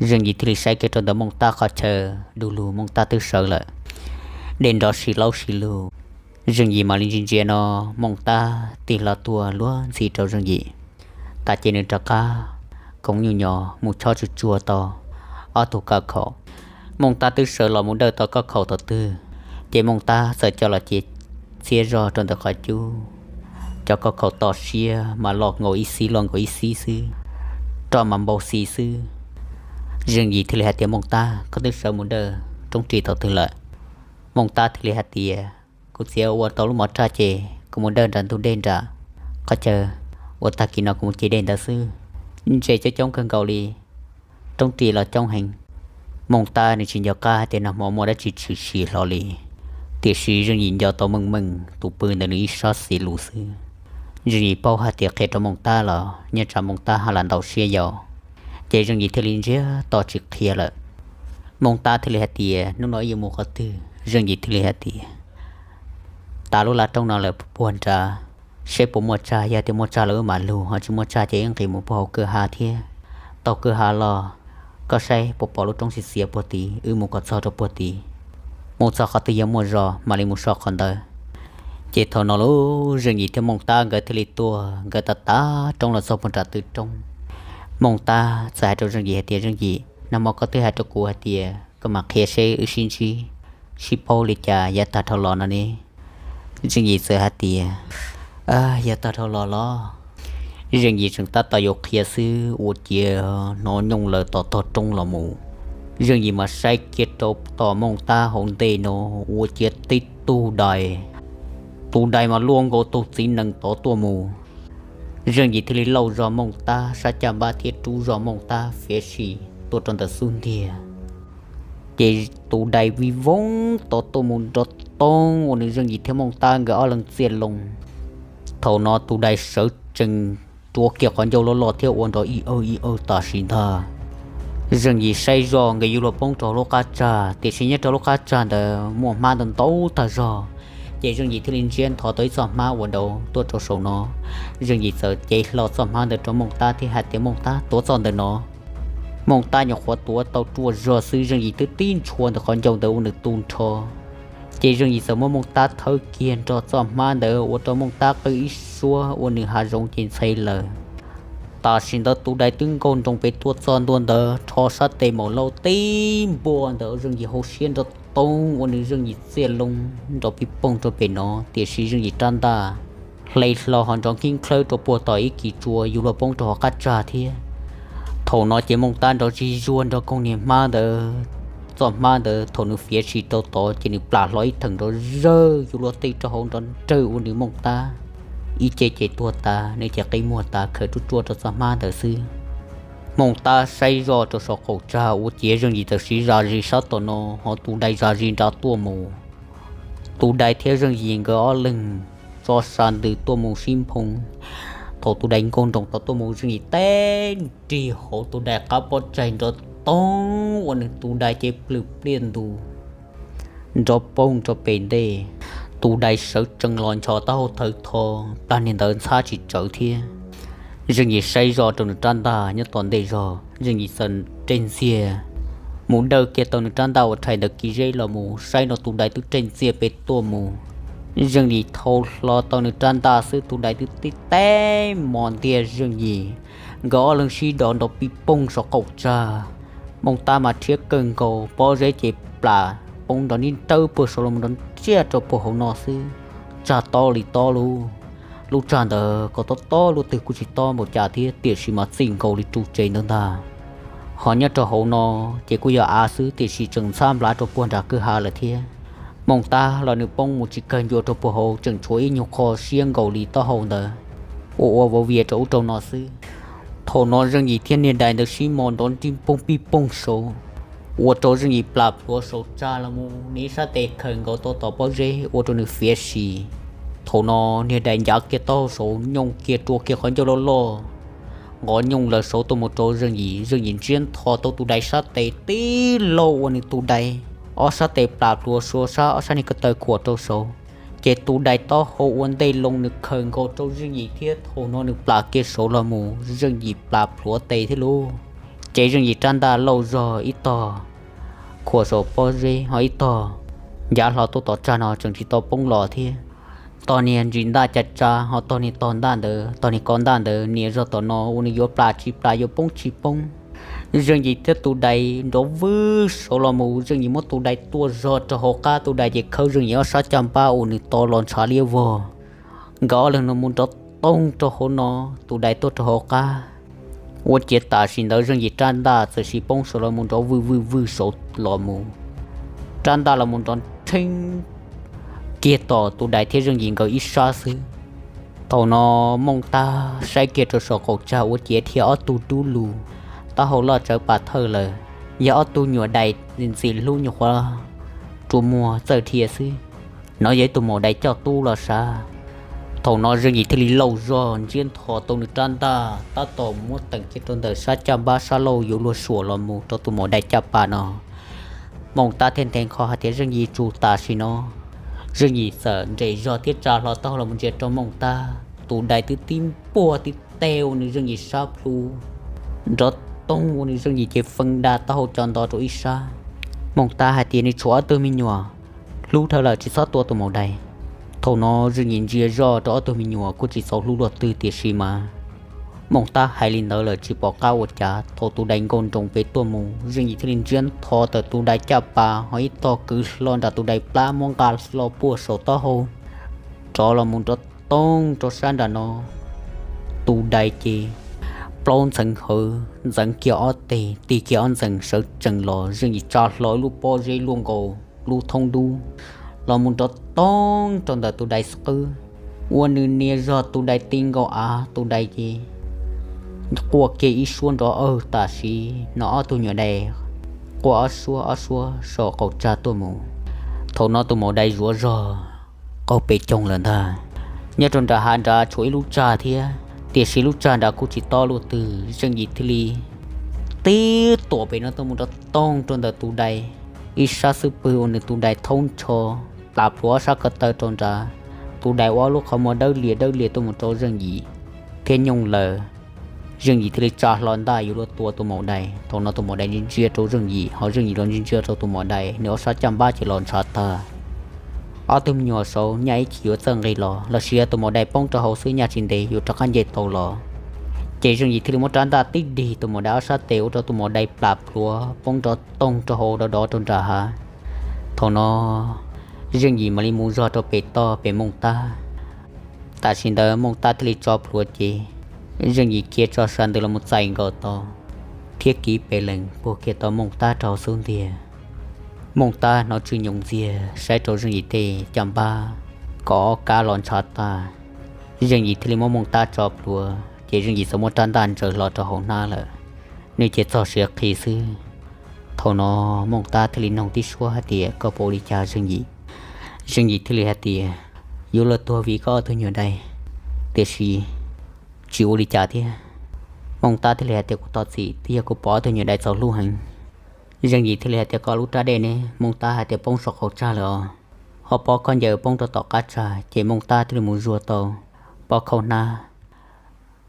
Zeej Yim thiaj li saib kiag rau ntawm Mooj Tab qhov chaw, du lug Mooj Tab twb sawv lawm, dej nrov si laub si lug. Zeej Yim mam li ntsia ntsia no, Mooj Tab tig hlo tuaj luag ntxhi rau Zeej Yim, tas ces nws rov qab koom nyuj nyos mus chob tsuag tsuag tau ob tug kaj khaum. Mooj Tab twb sawv los mus dawj tau kaj khaum thaum twg, ces Mooj Tab txawm coj los cia txiab zog rau ntawm qhov cub. Cov kaj khaum to siab mas loj nkaus ib xib loj nkaus ib xib xwb, roj mas npau xis xwb. Zeej Yim thiaj li hais tias, Mooj Tab, koj twb sawv mus dawj roob ris thaum twg lawm? Mooj Tab thiaj li hais tias, Kuv txiav ua tau lub mov raj ces kuv mus dawj nram ntug dej nram qhov chaw, ua tag kis no kuv mus ce dej ntawd xwb. Ntses coob coob kawg nkaus li, roob ris los coob heev. Mooj Tab nws tsis nco qab hais tias nag hmo muaj dab tsi tshwm sim hlo li, tiam sis Zeej Yim nco tau meej meej tus pw ntawm nws ib sab xis lus xwb. Zeej Yim paub hais tias qhia rau Mooj Tab los nyob tsam Mooj Tab ha lam ntau siab yau, ces Zeej Yim thiaj li ntsiag to tsis qhia lawm. Mooj Tab thiaj li hais tias, Hnub no wb yuav mus qhov twg? Zeej Yim thiaj li hais tias, Tas lub laj roob no lawm puag nrad, seb puas muaj tsag, yog tias muaj tsag los wb mam lug, ho tsis muaj tsag ces wb nqis mus puag hauv kwj ha thiab. Taug kwj ha los, koj saib puas pom lub roob xiav xiav puag tid, wb mus kom txog rau puag tid. Mus txog qhov twg yog muaj zos mam li mus so qhov ntawd. Ces thaum no lub Zeej Yim thiab Mooj Tab nkawd thiaj li tuaj, nkawd tav tav roob los txog puag nram tw roob. Mooj Tab txawm hais rau Zeej Yim hais tias, Zeej Yim, nag hmo koj twb hais rau kuv hais tias koj mam qhia seb wb sib ntsib, sib paub li cas yav tag dhau los no ne. Zeej Yim txawm hais tias, Yav tag dhau los los? Zeej Yim tseem tab tom yuav qhia xwb, ua ciav hnov nyooj lawv tom tog roob los mus. Zeej Yim mas saib kiag rau tom Mooj Tab hauv ntej no, ua ciav tib tug dais, tus dais mas luaj nkaus tus txiv nees tod tuaj mus. Zeej Yim thiaj li lauj zog Mooj Tab sab caj npab thiab rub zog Mooj Tab fiav sim tuaj rau ntawm xub ntiag. Ces tus dais vij voog tod tuaj mus nrov toog ua nws Zeej Yim thiab Mooj Tab nkawd ob leeg txiaj loo. Thaum no tus dais sawv tsees rua kiag qhov ncauj loj loj thiab ua nrov ib awg ib awg tam sim ntag. Zeej Yim saib zoj nkawd yuav luag poob rau lub qab tsag, tiam sis nyob rau lub qab tsag ntawd muaj hmab ntau ntau tag zog. Ces Zeej Yim thiaj li ntsiab nthov tau ib txoj hmab ua dauv tuaj rau saum no. Zeej Yim txawm cev hlo txoj hmab ntawd rau Mooj Tab thiab hais tias, Mooj Tab, tuav txoj ntawm no. Mooj Tab nyuam qhuav tuav tau ruaj zog xwb, Zeej Yim twb tib ntshua ntawm qhov ncauj ntawd ua nws tu nrho. Ces Zeej Yim txawm muab Mooj Tab thawb kiag nrog txoj hmab ntawd ua rau Mooj Tab qw ib suab ua nws hav zoov ces ntxhe lawm. Tam sim ntawd tus dais twb nkaug nroos pem tuaj txog ntua ntawd rho sab tes maum laub tib npua ntawm Zeej Yim hauv siab nrov toog ua nws Zeej Yim txiaj loo nrov pij poog rau pem no, tiam sis Zeej Yim rab ntaj hle hlo ho nrov nkib nklhawb rau puag tom ib kis tsua yuav luag poob rau hauv qab tsag thiab. Thaum no ces Mooj Tab nrov zig zuag nrog koog niag hmab ntawd. Txoj hmab ntawd thaum nws fiav sim rau tod ces nws plam hlo ib theem nrov zawg yuav luag tij rau hauv nrov nrawg ua nws Mooj Tab ib ce ces tuag tas, nws ces qi muag tas khaws ruaj ruaj rau txoj hmab ntawd xwb. Mooj Tab saib zoj rau saum qaum tsag ua ciav Zeej Yim txawm siv zam zis sab tom no, ho tus dais zam zis nrad tuaj mus. Tus dais thiab Zeej Yim nkawd ob leeg tso sa ntws tuaj mus sib nphoo. Thaum tus dais nkaug nroos tod tuaj mus, Zeej Yim teb nrig hauv tus dais qab pob tsaig nrov toog ua nws tus dais ces plhws pliaj ntus nrov poog rau pem ntej. Tus dais sawv tsees los nchos taub hau thawv tho, plag niag ntawd ntxhab tsis tsawv thiab. Zeej Yim saib zoj rau nws rab ntaj nyob tom ntej zog, Zeej Yim txawm reg ntxiag mus dawj kiag tau nws rab ntaj uas rhais ntawm kis zeb los mus, saib no tus dais twb reg ntxiag pem tuaj mus. Zeej Yim thau hlo tau nws rab ntaj xwb, tus dais twb tib teb mos ntiag Zeej Yim. Nkawd ob leeg sib do nrov pij poog saum qaum tsag. Mooj Tab mas rhiab kawg nkaus, pob zeb ces plam poob nrov nib nrawb puag saud los nrov ntsiag rau puag hauv no xwb. Tsag tob li tob lub, lub tsag ntawd kom tob tob luaj twg kuj tsis tob npaum cas thiab, tiam sis mas txij nkaus li ru tsev ntawd ntag. Ho nyob rau hauv no ces kuj yog av xwb, tiam sis tseem ntxhab nplav rau puag nram kwj ha lawm thiab. Mooj Tab los nws poob mus tsis kawg ncua rau puag hauv, tseem tshuav ib nyuag qho siab nkaus li taub hau ntawd ua ua vov vias rau ub rau no xwb. Thaum no Zeej Yim thiab niag dais ntawd sib mos nrov nrib poog pij poog saud, ua rau Zeej Yim plam plhuav saum tsag los mus, nws ib sab tes khawm nkaus tau tom pob zeb ua rau nws fiav si. Thaum no niag dais ncav kiag taub hau saud nyooj kiag rua kiag qhov ncauj loj loj nqov nyooj lawm saud tuaj mus rau Zeej Yim. Zeej Yim ntsiab ntho tau tus dais sab tes tib lauj ua nws tus dais ob sab tes plam plhuav suav sab, ob sab niag ko taw khuam rau saud, ces tus dais taub hau ua ntej loo nws khawm nkaus rau Zeej Yim thiab thaum no nws plam kiag saud los mus, Zeej Yim plam plhuav tes thiab lauj. Ces Zeej Yim rab ntaj lauj zog ib tog khuam saum pob zeb, ho ib tog ncav hlo tuaj tom tsag no tseem tsis tau poob los thiab. Tog niag ntsis ntaj ca tsa, ho tog niag tog ntaj ntawd, tog niag ko ntaj ntawd nias zog tom no ua nws yuav plam tsis plam yuav poob tsis poob. Zeej Yim thiab tus dais nrov vwj saud los mus, Zeej Yim muab tus dais tua zog rau hauv qab, tus dais ces khawb Zeej Yim ob sab caj npab ua nws to los ntshav liab vog. Nkawd ob leeg no mus nrov toog rau hauv no, tus dais tuaj rau hauv qab. Ua ciav tam sim ntawd Zeej Yim rab ntaj txawm sis poob saud los mus nrov vwj vwj vwj saud los mus, rab ntaj los mus nrov nrheeb kiag tom tus dais thiab Zeej Yim nkawd ib sab xwb. Thaum no Mooj Tab saib kiag rau saum qaum tsag ua ciav dhia ob tug dub lug, taub hau loj tsawv pas thawj lawm, yog ob tug nyuam dais ntxim hlub nyuam qhuav rua muag txawj dhia xwb. No yog ib tug maum dais coj tub los sav. Thaum no Zeej Yim thiaj li lauj zog ntsiab ntho tau nws rab ntaj tab tom muab teem kiag rau ntawm sab caj npab sab laug yuav luag suam los mus rau tus maum dais caj pas no. Mooj Tab thiaj nthe nqho hais tias Zeej Yim tsum tam sim no. Zeej Yim txawm nres zog thiab tsa hlo taub hau los ntsia rau Mooj Tab, tus dais twb tib npuaj tib teg ua nws Zeej Yim sab plhu nrov toog ua nws Zeej Yim ces feej da taub hau co nto rau ib sab. Mooj Tab hais tias nws tshuav ob tug me nyuam hlub dhawv lawm tsis txhob tua tus maum dais. Thaum no Zeej Yim ntsia zoj rau ob tug me nyuam kuj tsis txaus hlub luaj twg tiam sis mas Mooj Tab hais li ntawd lawm tsis pom qab ua cas. Thaum tus dais nkaus nroos pem tuaj mus, Zeej Yim thiaj li ntsiab ntho tawm tus dais caj pas ho ib tog kwv hlo nram tus dais plab muab nqa hlo puag saum taub hau rov los mus nrov toog rau sab nram no. Tus dais ces plaub ntxeev hawv ntxeev kiag ob teg, tig kiag ob ntxees sawv tsees los, Zeej Yim tsa hlo ib lub pob zeb luaj nkaus lub thoob dub los mus nrov toog rau ntawm tus dais qwb, ua nws nias zog tus dais ti nkaus av, tus dais ces quaj kiag ib suab nrov awg tam sim no ob tug nyuam dais quaj ob suab ob suab saum qaum tsag tuaj mus. Thaum no tus maum dais zuav zog qaug pes coog lawm ntag. Nyob rau nram hav nrad tshuav ib lub tsag thiab, tiam sis lub tsag nrad kuj tsis tob luaj twg, Zeej Yim thiaj li tib tuam pem no tuaj mus nrov toog rau ntawm tus dais ib sab xub pwg ua nws tus dais thoob ntsho plam plhuav ob sab ko taw rau nrad. Tus dais ua ob lub qhov muag dawb lias dawb lias tuaj mus rau Zeej Yim thiab nyooj lawm. Zeej Yim thiaj li tsa hlo ntaj yuav luag tua tus maum dais. Thaum no tus maum dais ntsia ntsia rau Zeej Yim, ho Zeej Yim los ntsia ntsia rau tus maum dais, nws ob sab caj npab ces los ntshav tag. Ob tug me nyuam saud nyaj ib chim yuav txawj nqis los, los sis yog tus maum dais poob rau hauv xwb nyaj tsis ntev yuav rov qab nce tau los. Ces Zeej Yim thiaj li muab rab ntaj tib dig tus maum dais ob sab tes ua rau tus maum dais plam plhuav poob nrov toog rau hauv dov dov rau nram hav. Thaum no Zeej Yim mam li mus zog rau pem toj pem Mooj Tab. Tam sim ntawd Mooj Tab thiaj li tso plhuav ces Zeej Yim khiav tso sas ntws los mus txais nkaus tau thiab kiv pes lees puag kiag tau Mooj Tab rau xub ntiag. Mooj Tab hnov tsw nyoos ntxiag saib rau Zeej Yim tej caj npab kom ob kab los ntshav tag. Zeej Yim thiaj li muab Mooj Tab tso plhuav ces Zeej Yim txawm muab rab ntaj ntsaws hlo rau hauv hnab lawm, nws ces txog siav qhi xwb. Thaum no Mooj Tab thiaj li noog tib suab hais tias, koj puas ua li cas Zeej Yim? Zeej Yim thiaj li hais tias, yuav luag tuag vim koj ob tug nyuam dais, tiam sis tsis ua li cas thiab. Mooj Tab thiaj li hais tias, kuv thov txim, twb yog kuv pom ob tug nyuam dais txaus hlub heev. Zeej Yim thiaj li hais tias, koj lub rab dej ne? Mooj Tab hais tias, poob saum qaum tsag lawm os. Ho pob khaub ncaws poob rau tom qab tsag. Ces Mooj Tab thiaj li mus zuag tau pob khaub hnab.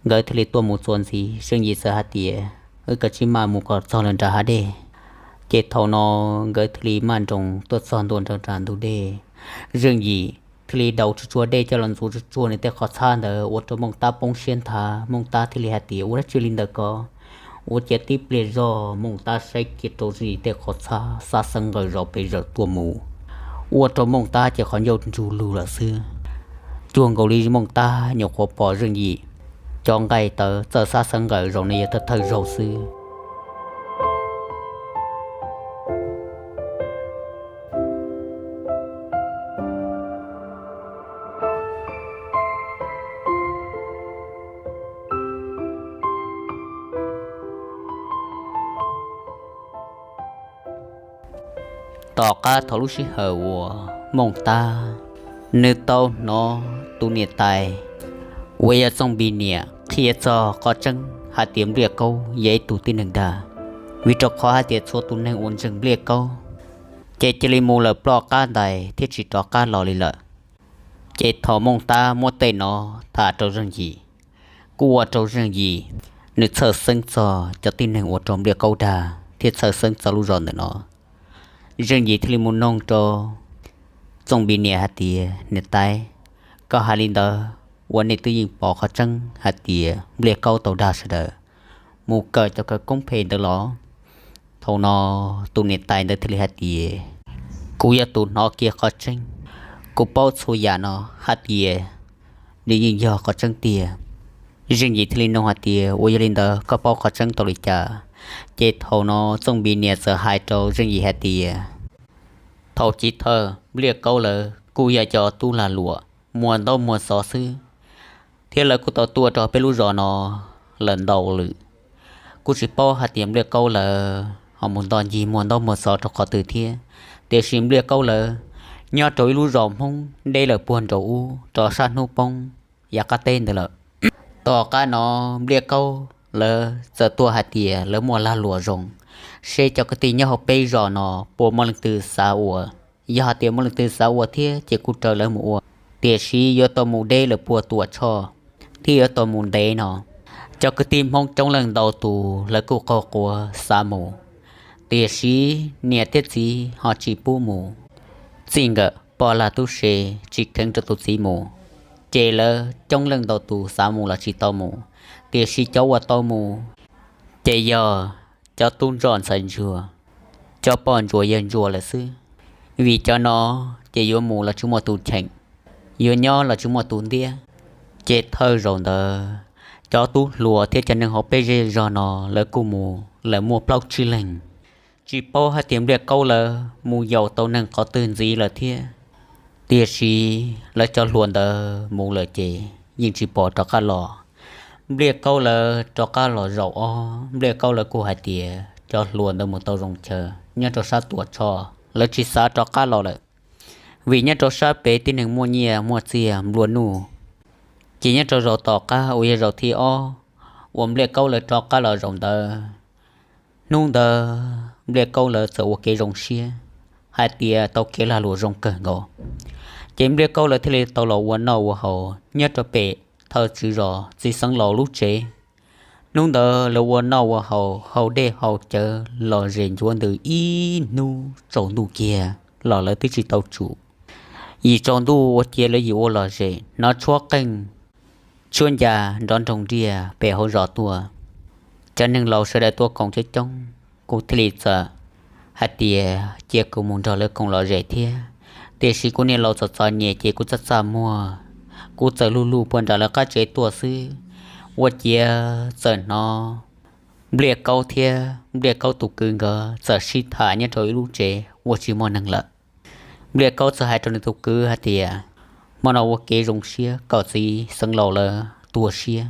Nkawd thiaj li tuaj mus txuas ntxiv, Zeej Yim txawm hais tias, wb kav tsij maj mus kom txog lawm nram hav dej. Ces thaum no nkawd thiaj li maj nroos tuaj txog ntua nram ntug dej. Zeej Yim thiaj li daus tsuag tsuag dej coj los ntxuav tsuag tsuag nws tej qhov txhab ntawd ua rau Mooj Tab poob siab nthav. Mooj Tab thiaj li hais tias, ua dab tsi li ntawd ko? Ua ciav tib pliag zog Mooj Tab saib kiag rau Zeej Yim tej qhov xab xeeb nqaws zom pes zawm tuaj mus, ua rau Mooj Tab ces qhov ncauj ntsug lug lawm xwb. Cuag nkaus li Mooj Tab nyuam qhuav pom Zeej Yim cov nqaij tawv txawj xab xeeb nqaws zaum no yog thawj thawj zaug xwb. Tom qab thaum lub sij hawm uas Mooj Tab nws tau hnov tus niam tais uas yog Txooj Npis niam qhia txog qhov tseeb hais tias Npliaj Kaub yog ib tug tib neeg dag, vim rau qhov hais tias txhua tus neeg uas ntseeg Npliaj Kaub ces cia li mus lawm ploj qab ntais thiab tsis rov qab los li lawm. Ces thaum Mooj Tab muab tej no tham rau Zeej Yim, kuj ua rau Zeej Yim nws txhawj xeeb txog cov tib neeg uas raug Npliaj Kaub dag thiab txhawj xeeb txog lub zos ntawm no. Zeej Yim thiaj li mus noog rau Txooj Npis niam hais tias, niam tais, koj hais li ntawd ua nej twb yeej pom qhov tseeb hais tias Npliaj Kaub tau dag sawv daws mus kawm cov khawv koob phem ntawd los? Thaum no tus niam tais ntawd thiaj li hais tias, kuv yog tus hnov kiag qhov tseeb, kuv paub txhua yam no hais tias nws yeej yog qhov tseeb tiag. Zeej Yim thiaj li noog hais tias, ua yog li ntawd koj paub qhov tseeb tau li cas? Ces thaum no Txooj Npis niam txawm hais rau Zeej Yim hais tias, thaum chiv thawj Npliaj Kaub lawv kuj yog cov tub lag luam muag ntaub muag xov xwb, thiab lawv kuj tau tuaj rau peb lub zos no lawm ntau lawm. Kuj tsis paub hais tias Npliaj Kaub lawv ho mus nto ncig muag ntaub muag xov rau qhov twg thiab, tiam sis Npliaj Kaub lawv nyob rau ib lub zos Hmoob deb lawm puag nraum ub rau sab hnub poob yav qab teb ntawd lawm. Tom qab no Npliaj Kaub lawv txawm tuaj hais tias lawv muaj lag luam zoo, seb cov kwv tij nyob hauv peb zos no puas muaj leej twg xav ua. Yog hais tias muaj leej twg xav ua thiab ces kuj raws lawv mus ua, tiam sis yuav tau mus deb lawm puag Tuam Tshoj thiab yuav tau mus ntev no. Cov kwv tij Hmoob coob leej ntau tus lawv kuj qaug quav xav mus, tiam sis niam thiab txiv ho tsis pub mus. Txij nkawm poj lag tub se tsis kheev rau tus txiv mus, ces lawv coob leej ntau tus xav mus los tsis tau mus, tiam sis cov uas tau mus ces yog cov tub ntsuag ntxhais ntsuag, cov poj ntsuam yawg ntsuag lawm xwb. Vim cov no ces yuav mus los tsis muaj tus cheem, yuav nyob los tsis muaj tus ntiab. Ces thawj zaum ntawd cov tub hluas thiab cov neeg hauv peb zej zog no lawv kuj mus lawm muaj plaub tsib leeg. Tsis paub hais tias Npliaj Kaub lawv mus yaum tau neeg qhov twg ntxiv lawm thiab, tiam sis lawv cov hluas ntawd mus lawm ces yeej tsis pom rov qab los. Npliaj Kaub lawv rov qab los zaum ob, Npliaj Kaub lawv kuj hais tias cov hluas ntawd mus tau zoo chaw nyob rau sab Tuam Tshoj, lawv tsis xav rov qab los lawm, vim nyob rau sab pem tib neeg muaj nyiaj muaj txiag nplua nuj. Ces nyob rau zaum tom qab uas yog zaum thib ob uas Npliaj Kaub lawv rov qab los zaum ntawd, hnub ntawd Npliaj Kaub lawv txawm ua kev zoo siab hais tias tau kev lag luam zoo kawg nkaus. Ces Npliaj Kaub lawv thiaj li tau los ua noj ua haus nyob rau pem thawj tswv zos txiv xeev laus lub tsev. Hnub ntawd lawv ua noj ua haus, haus dej haus cawv lom zem ncuav ntws ib hnub tsaus ntuj kiag los lawv twb tsis tau tsum. Yim tsaus ntuj ua ciav lawv yim ua lom zem, hnov tshuab qeej tshuab ncas nrov nroog nriag pem hauv zos tuaj. Cov neeg laus sawv daws tuaj koom coob coob, kuv thiaj li txawm hais tias cia kuv mus nrog lawv koom lom zem thiab. Tiam sis kuv niam laus txom txom nyem ces kuv txaj txaj muag, kuv txawm luj luj puag nram lawv qab tsev tuaj xwb. Ua ciav txawm hnov Npliaj Kaub thiab Npliaj Kaub tus kwv nkawd txawm sib tham nyob rau ib lub tsev uas tsis muaj neeg lawm. Npliaj Kaub txawm hais rau nws tus kwv hais tias, hmo no ua kev zoo siab kom txiv xeev laus lawv tu siab,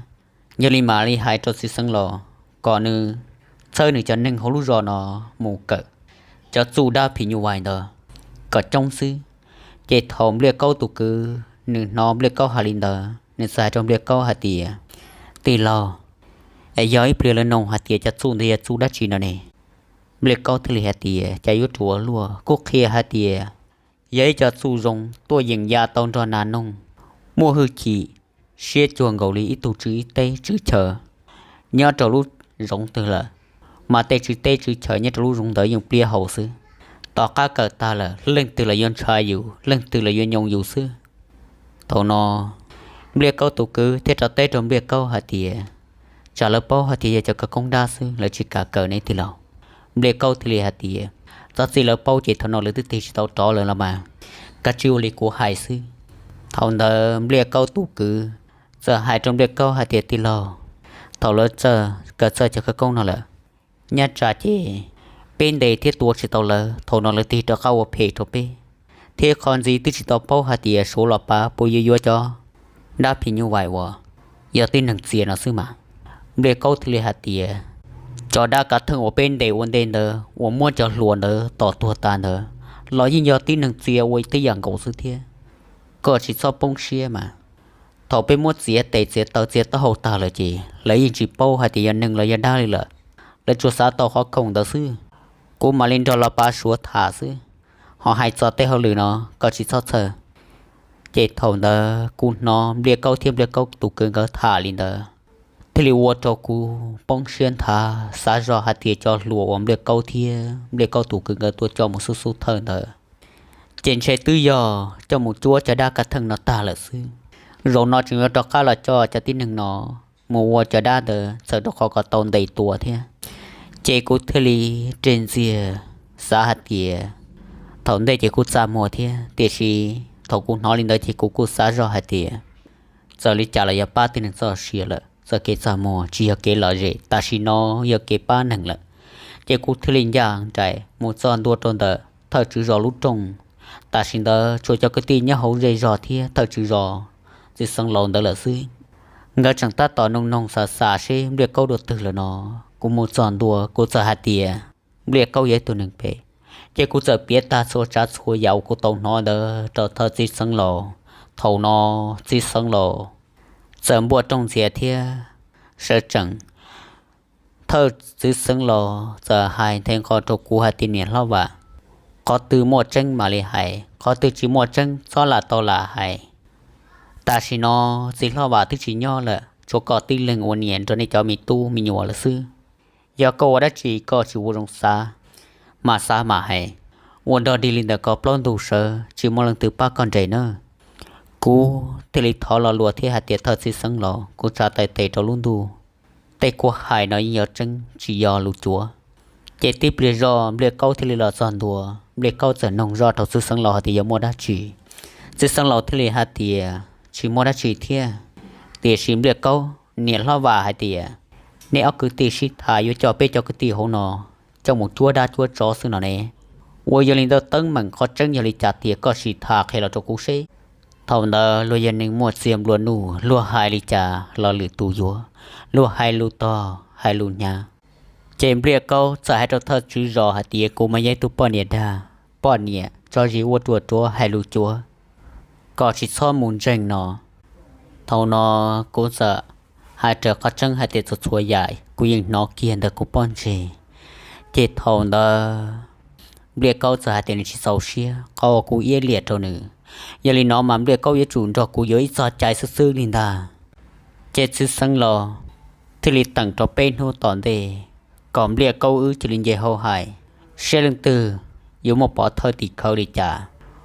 yog li mam li hais rau txiv xeev laus kom nws txhawb nws cov neeg hauv lub zos no mus kawm cov txuj dab phim nyuj vais ntawd kom coob xwb. Ces thaum Npliaj Kaub tus kwv nws hnov Npliaj Kaub hais li ntawd, nws txawm hais rau Npliaj Kaub hais tias, tij laug, es yog ib pliag lawv nug hais tias cov txuj ntawd yog txuj dab tsi no ne? Npliaj Kaub thiaj li hais tias, cas yuav ruam luaj, kuv qhia hais tias yog ib co txuj zoo tuaj yeem ya tau nrog nas noog, muaj hwj chim siab cuag nkaus li ib tug tswv teb tswv chaw nyob rau lub zoov twg lawm, mas tej tswv teb tswv chaw nyob rau lub zoov ntawd yeej pliab hau xwb. Tom qab kawm tag lawm leej twg los yuav ntshai yus, leej twg los yuav nyoo yus xwb. Thaum no Npliaj Kaub tus kwv thiaj rov teb rau Npliaj Kaub hais tias, tsam lawv paub hais tias yog cov khawv koob dab xwb, lawv tsis kam kawm ne tij laug. Npliaj Kaub thiaj li hais tias, txhob txwm, lawv paub ces thaum no lawv twb tig tsis tau rov lawm los mas, kav tsij ua li kuv hais xwb. Thaum ntawd Npliaj Kaub tus kwv txawm hais rau Npliaj Kaub hais tias, tij laug, thaum lawv txawj, kawm txawj cov khawv koob no lawm, nyob tsam ces peb ntes thiab tua tsis tau lawv, thaum no lawv tig rov qab ua phem rau peb, thiab qhov ntxiv twb tsis tau paub hais tias Suav los pav puas yuav yuav cov dab phim nyuj vais uas yog tib neeg txia no xwb mas. Npliaj Kaub thiaj li hais tias, cov dab kav theej uas peb ntes ua ntej ntawd uas muab cov hluas ntawd tom tuag tas ntawd los yeej yog tib neeg txia ua tib yam nkaus xwb thiab. Koj tsis txhob poob siab mas. Thaum peb muab txiav tes txiav taw txiav taub hau tag lawm ces lawv yeej tsis paub hais tias yog neeg los yog dab li lawm, lawv tsuas xav tau qhov khoom ntawd xwb. Kuv mam li nrog los pav Suav tham xwb, ho hais txog tej hauj lwm no koj tsis txhob txhawj. Ces thaum ntawd kuv hnov Npliaj Kaub thiab Npliaj Kaub tus kwv nkawd tham li ntawd, thiaj li ua rau kuv poob siab nthav, xav zoj hais tias cov hluas uas Npliaj Kaub thiab Npliaj Kaub tus kwv nkawd tuaj coj mus xub xub thawj ntawd ces ntshe twb yog coj mus cuab cov dab kav theej no tag lawm xwb. Zaum no tseem yuav rov qab los coj cov tib neeg no mus ua cov dab ntawd txhawm rau qhov kom tau ntes tua thiab. Ces kuv thiaj li res ntxiag xav hais tias, thaum ntej ces kuj txaj muag thiab, tiam sis thaum kuv hnov li ntawd ces kuv kuj xav zoj hais tias txawm li cas los yog pab tib neeg txoj sia lawm, txoj kev txaj muag tsis yog kev lom zem, tam sim no yog kev pab neeg lawm. Ces kuv thiaj li ncaj nraim mus txog ntua rau ntawm thawj tswv zos lub rooj. Tam sim ntawd tshuav cov kwv tij nyob hauv zej zog thiab thawj tswv zos txiv xeev laus ntawd lawm xwb. Nkawd tseem tab tom noog noog xav xav seb Npliaj Kaub dua twg lawm no. Kuv mus txog ntua kuv txawm hais tias Npliaj Kaub yog ib tug neeg phem. Ces kuv txawm piav tag txhua tsav txhua yam uas kuv tau hnov ntawd rau thawj txiv xeev laus. Thaum no txiv xeev laus txawm npuaj rooj ntxias thiab sawv tsees. Thawj txiv xeev laus txawm hais nthe nqo rau kuv hais tias, niam hlob Vam, qhov twg muaj tseeb mam li hais, qhov twg tsis muaj tseeb txhob lam tau lam hais. Tam sim no txiv hlob Vam twb tsis nyob lawm, tshuav koj tib leeg ua niam nrog nej cov me tub me nyuam lawm xwb. Yog koj ua dab tsi koj tsis ua zoo xav, mam xav mam hais. Ua dog dig li ntawd koj plaub ntug sawv tsis muaj leej twg pab koj nres nawb. Kuv thiaj li thov lo lus thiab hais tias, thawj txiv xeev laus, kuv tsa tais tes rau lub ntuj, tej kuv hais no yeej yog tseeb tsis yog lus cuav. Ces tib pliag zoj Npliaj Kaub thiaj li los txog ntua. Npliaj Kaub txawm noog zoj rau txiv xeev laus hais tias yog muaj dab tsi. Txiv xeev laus thiaj li hais tias tsis muaj dab tsi thiab, tiam sis Npliaj Kaub, niam hlob Vam hais tias nej ob kwv tij sib tham yuav coj peb cov kwv tij hauv no coj mus cuab dab cuab tsov xwb no ne. Ua yog li ntawd teeb meem qhov tseeb yog li cas tiag koj sim tham qhia los rau kuv seb. Thaum ntawd luag yog neeg muaj txiag nplua nuj, luag hais li cas los lwm tus yuav, luag hais lus tog hais lus hnyav. Ces Npliaj Kaub txawm hais rau thawj tswv zos hais tias, kuv mas yog ib tug poj niam dag, poj niam tso zis ua ruam ruav hais lus cuav, koj tsis txhob mus ntseeg no. Thaum no kuv txawm hais raws qhov tseeb hais tias txhua txhua yam kuv yeej hnov kiag ntawm kuv pob ntseg. Ces thaum ntawd Npliaj Kaub txawm hais tias nws tsis txaus siab qhov uas kuv iab liam rau nws. Yog li no mas Npliaj Kaub yuav tsum nrog kuv yuav ib txoj cai xwb xwb li ntag. Ces txiv xeev laus thiaj li teem rau peb hnub tom ntej kom Npliaj Kaub wb cia li nce hauv hais, seb leej twg yuav muaj pov thawj tim khawv li cas.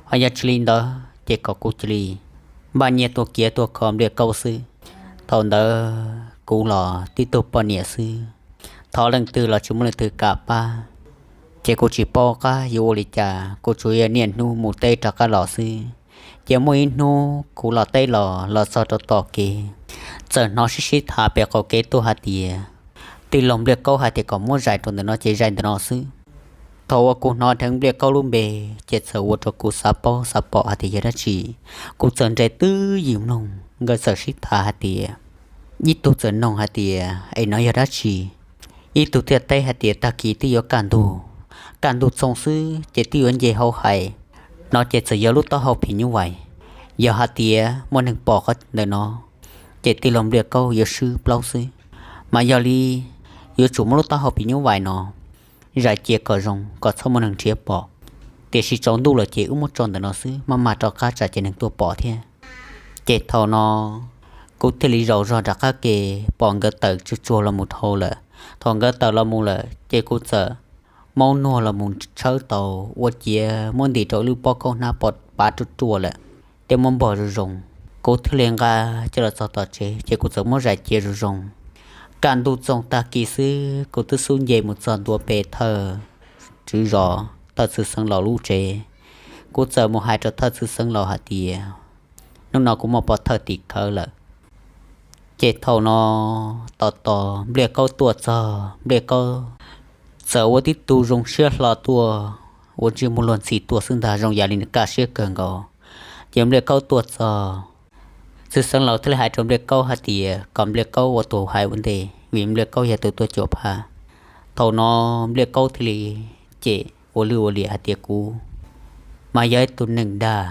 Ho yog tsis li ntawd ces kom kuv cia li npaj nyiaj tuaj kiav tuaj kho Npliaj Kaub xwb. Thaum ntawd kuv los tib tug poj niam xwb, thov leej twg los tsis muaj leej twg kam pab. Ces kuv tsis paub qab yuav ua li cas, kuv tsuas yog niaj hnub mus teb rov qab los xwb. Ces muaj ib hnub kuv los teb los, los txog rau tom kev, txawm hnov sib sib tham pem qaum kev tuaj hais tias, tij laug Npliaj Kaub hais tias kom muab zais rau ntawm no ces zais ntawm no xwb. Thaum uas kuv hnov dheev Npliaj Kaub lub npe, ces txawm ua rau kuv xav paub xav pom hais tias yog dab tsi. Kuv txawm nres twb ywm mloog, nkawd txawm sib tham hais tias, ib tug txawm noog hais tias es no yog dab tsi, ib tug thiaj teb hais tias tag kis twb yuav kaj ntug, kaj ntug txoog xwb ces twb yuav nce hauv hais. No ces txawm yog lub taub hau phim nyuj vais. Yog hais tias muaj neeg pom qhov ntawm no, ces tij laug Npliaj Kaub yuav swb plaub xwb. Mas yog li yuav tsum muab lub taub hau phim nyuj vais no zais cia kom zoo kom txhob muaj neeg nrhiav pom. Tiam sis tsaus ntuj lawm ces wb muab tso ntawm no xwb, maj mam rov qab tsam ces neeg tuaj pom thiab. Ces thaum no kuv thiaj li zaum zog nram qab ke, pom nkawd tawm tsuag tsuag los mus dhau lawm. Thaum nkawd tawm los mus lawm ces kuv txawm maub nuag los mus tshawb tau ua ciav muab ntim rau ib lub pob khaub hnab pav ruaj ruaj lawm, thiab muab npog zoo zoo. Kuv thiaj li nqa coj los txog tom tsev ces kuv txawm muab zais cia zoo zoo. Kaj ntug txoog tag kis xwb kuv twb xub nce mus txog ntua pem thawj tswv zos, thawj txwv xeev laus lub tsev. Kuv txawm mus hais rau thawj txwv xeev laus hais tias hnub no kuv muaj pov thawj tim khawv lawm. Ces thaum no tos tos Npliaj Kaub tuaj txog, Npliaj Kaub txawm ua tib tug zoo siab hlo tuaj, ua ntsej muag luag ntxhi tuaj xwb ntag, zoo yam li nws kaj siab kawg nkaus. Ces Npliaj Kaub tuaj txog, txwv xeev laus thiaj li hais rau Npliaj Kaub hais tias kom Npliaj Kaub ua tus hais ua ntej vim Npliaj Kaub yog tus tuaj cuam phaj. Thaum no Npliaj Kaub thiaj li cem ua lwj ua liam hais tias kuv mas yog ib tug neeg dag,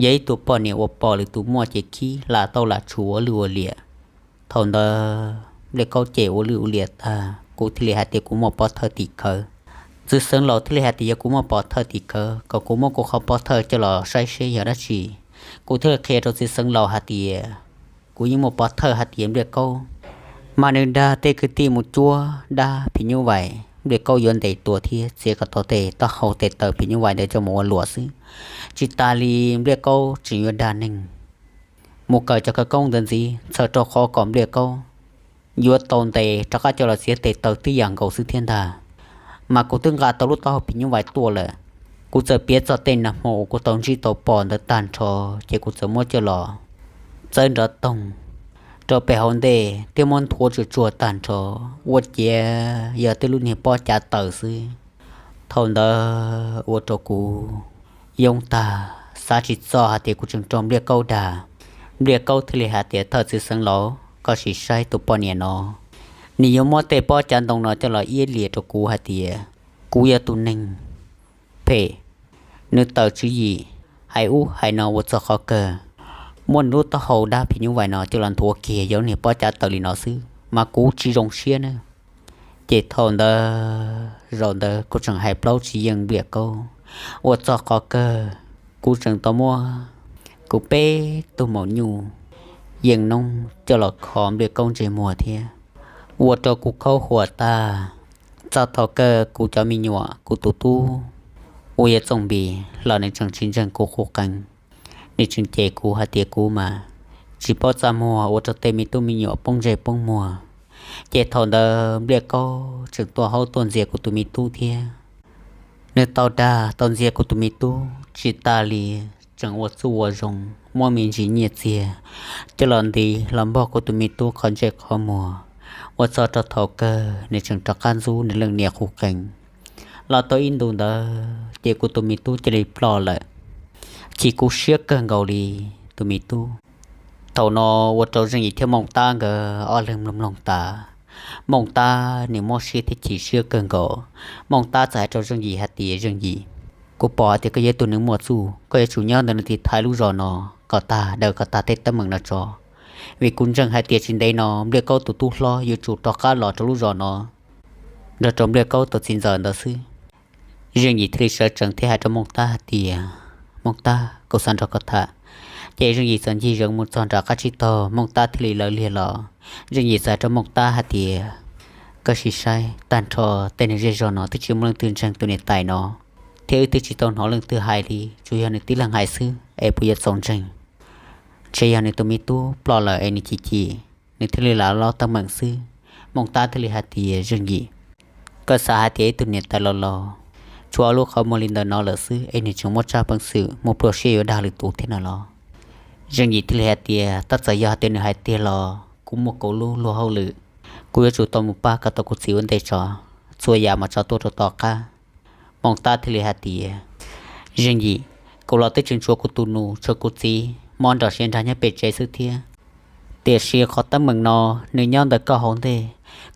yog ib tug poj niam ua pom lwm tus muaj ces khib lam tau lam tshum ua lwj ua liam. Thaum ntawd Npliaj Kaub cem ua lwj ua liam tag, kuv thiaj li hais tias kuv muaj pov thawj tim khawv. Txwv xeev laus thiaj li hais tias yog kuv muaj pov thawj tim khawv kom kuv muab kuv qhov pov thawj coj los saib seb yog dab tsi. Kuv thiaj li qhia rau txwv xeev laus hais tias kuv yeej muaj pov thawj hais tias Npliaj Kaub mas nws dag tej kwv tij mus cuab dab phim nyuj vais, Npliaj Kaub yuav ntes tua thiab txiav kom tau tej taub hau tes taw phim nyuj vais ntawd coj mus ua luam xwb. Tsis tas li Npliaj Kaub tseem yuav dag neeg mus kawm cov khawv koob ntawd ntxiv, txhawm rau qhov kom Npliaj Kaub yuav tau ntes rov qab coj los txiav tes taw tib yam nkaus xwb thiab ntag. Mas kuv twb nqa tau lub taub hau phim nyuj vais tuaj lawm. Kuv txawm piav txog tej nag hmo uas kuv tau ntsib tau pom ntawd tag nrho, ces kuv txawm muab coj los txawb nrov toog rau pem hauv ntej thiab muab nthuav tsuag tsuag tag nrho, ua ciav yog tej lub niag pob cav taws xwb. Thaum ntawd ua rau kuv yoob tag, xav tsis txog hais tias kuv tseem raug Npliaj Kaub dag. Npliaj Kaub thiaj li hais tias thawj txwv xeev laus, koj sim saib tus poj niam no, nws yuav muab tej pob cav ntoo no coj los iab liam rau kuv hais tias kuv yog tus neeg phem, nws tawm tswv yim hais ub hais no ua txog qhov kawg, muab nws lub taub hau dab phim nyuj vais no coj los nthuav kiag yog niag pob cav taws li no xwb mas kuv tsis zoo siab na. Ces thaum ntawd zaum ntawd kuv tseem hais plaub tsis yeej Npliaj Kaub, ua txog qhov kawg kuv tseem tau muab kuv peb tug maum nyuj yeej noob coj los kho Npliaj Kaub ntsej muag thiab, ua rau kuv khaub huam tag. Txog thaum kawg kuv cov me nyuam, kuv tus tub uas yog Txooj Npis los nws tseem tsis ntseeg kuv qus qees. Nws tseem cem kuv hais tias kuv mas tsis paub txaj muag, ua rau tej me tub me nyuam poob ntsej poob muag. Ces thaum ntawd Npliaj Kaub tseem tuaj haub tuaj ntxias kuv tus me tub thiab. Nws tau dag tau ntxias kuv tus me tub tsis tas li, tseem ua txuj ua zoo muab me ntsis nyiaj txiag coj los ntiv los npog kuv tus me tub qhov ntsej qhov muag. Ua txog rau thaum kawg nws tseem rov qab ntxub nws leej niam qus qees. Los tau ib ntus ntawd ces kuv tus me tub cia li ploj lawm. Chim kuv siab kawg nkaus li tus me tub. Thaum no ua rau Zeej Yim thiab Mooj Tab nkawd ob leeg mloog mloog tas, Mooj Tab nws mob siab thiab chim siab kawg nkaus. Mooj Tab txawm hais rau Zeej Yim hais tias, Zeej Yim, kuv pom hais tias koj yog ib tug neeg muaj txuj, koj yuav tsum nyob ntawm leej txiv Thaiv lub zos no kom tag, daws kom tag tej teeb meem no tso, vim kuv ntseeg hais tias tsis ntev no Npliaj Kaub tus tub hlob yuav tsum rov qab los rau lub zos no nrog rau Npliaj Kaub tus txiv ntxawm ntawd xwb. Zeej Yim thiaj li sawv tsees thiab hais rau Mooj Tab hais tias, Mooj Tab, kuv xav nrog koj tham. Ces Zeej Yim txawm ncig zeev mus txog nram qab tsib taug, Mooj Tab thiaj li lawv liag los. Zeej Yim txawm hais rau Mooj Tab hais tias, koj sim saib, tag nrho tej neeg zej zog no twb tsis muaj leej twg ntseeg tus niam tais no, thiab wb twb tsis tau hnov leej twg hais li, tsuas yog nws tib leeg hais xwb es puas yuav txaus ntseeg? Ntshe yog nws tus me tub ploj lawm es nws chim chim, nws thiaj li lam lov teeb meem xwb. Mooj Tab thiaj li hais tias, Zeej Yim, koj xav hais tias ib tug niam tais laus laus tshuav lub qhov muag li ntawm no lawm xwb es nws tseem muaj tsab peev xwm muaj pluaj siab yuav dag lwm tus thiab no los? Zeej Yim thiaj li hais tias, tab txawm yog hais tias nws hais tiag los kuv muaj kuv lub luag hauj lwm, kuv yuav tsum tau mus pab kom tau kuv txiv ua ntej tso, txhua yam mam tso tuaj rau tom qab. Mooj Tab thiaj li hais tias, Zeej Yim, kuv los twb tseem tshuav kuv tus nus, tshuav kuv txiv mob nrog siav nrag nyob pem tsev xwb thiab. Tiam sis qhov teeb meem no nws nyob ntawm koj hauv ntej,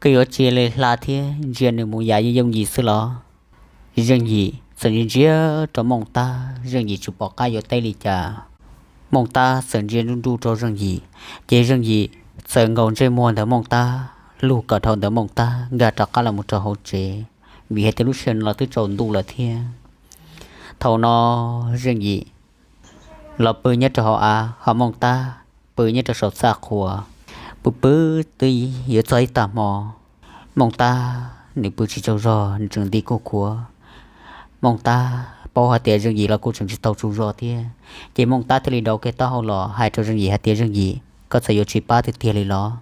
koj yuav tsis li hla thiab ntsia nws mus yam yooj yim xwb los? Zeej Yim txawm ntsia ntsia rau Mooj Tab, Zeej Yim tsis pom qab yuav teb li cas. Mooj Tab txawm ntsia nruj nruj rau Zeej Yim, ces Zeej Yim txawm nkaus ntsej muag ntawm Mooj Tab, lug kom dhau ntawm Mooj Tab nkag rov qab los mus rau hauv tsev, vim hais tias lub sij hawm no los twb tsaus ntuj lawm thiab. Thaum no Zeej Yim los pw nyob rau hauv av, ho Mooj Tab pw nyob rau saum txaj qhua, pw pw twb yuav txog ib tag hmo. Mooj Tab nws pw tsis tsaug zog, nws tseem nti kuj khuav. Mooj Tab paub hais tias Zeej Yim los kuj tseem tsis tau tsaug zog thiab, ces Mooj Tab thiaj li dauv kiag taub hau los hais rau Zeej Yim hais tias, Zeej Yim, koj txawm yuav tsis pab tiag tiag li los?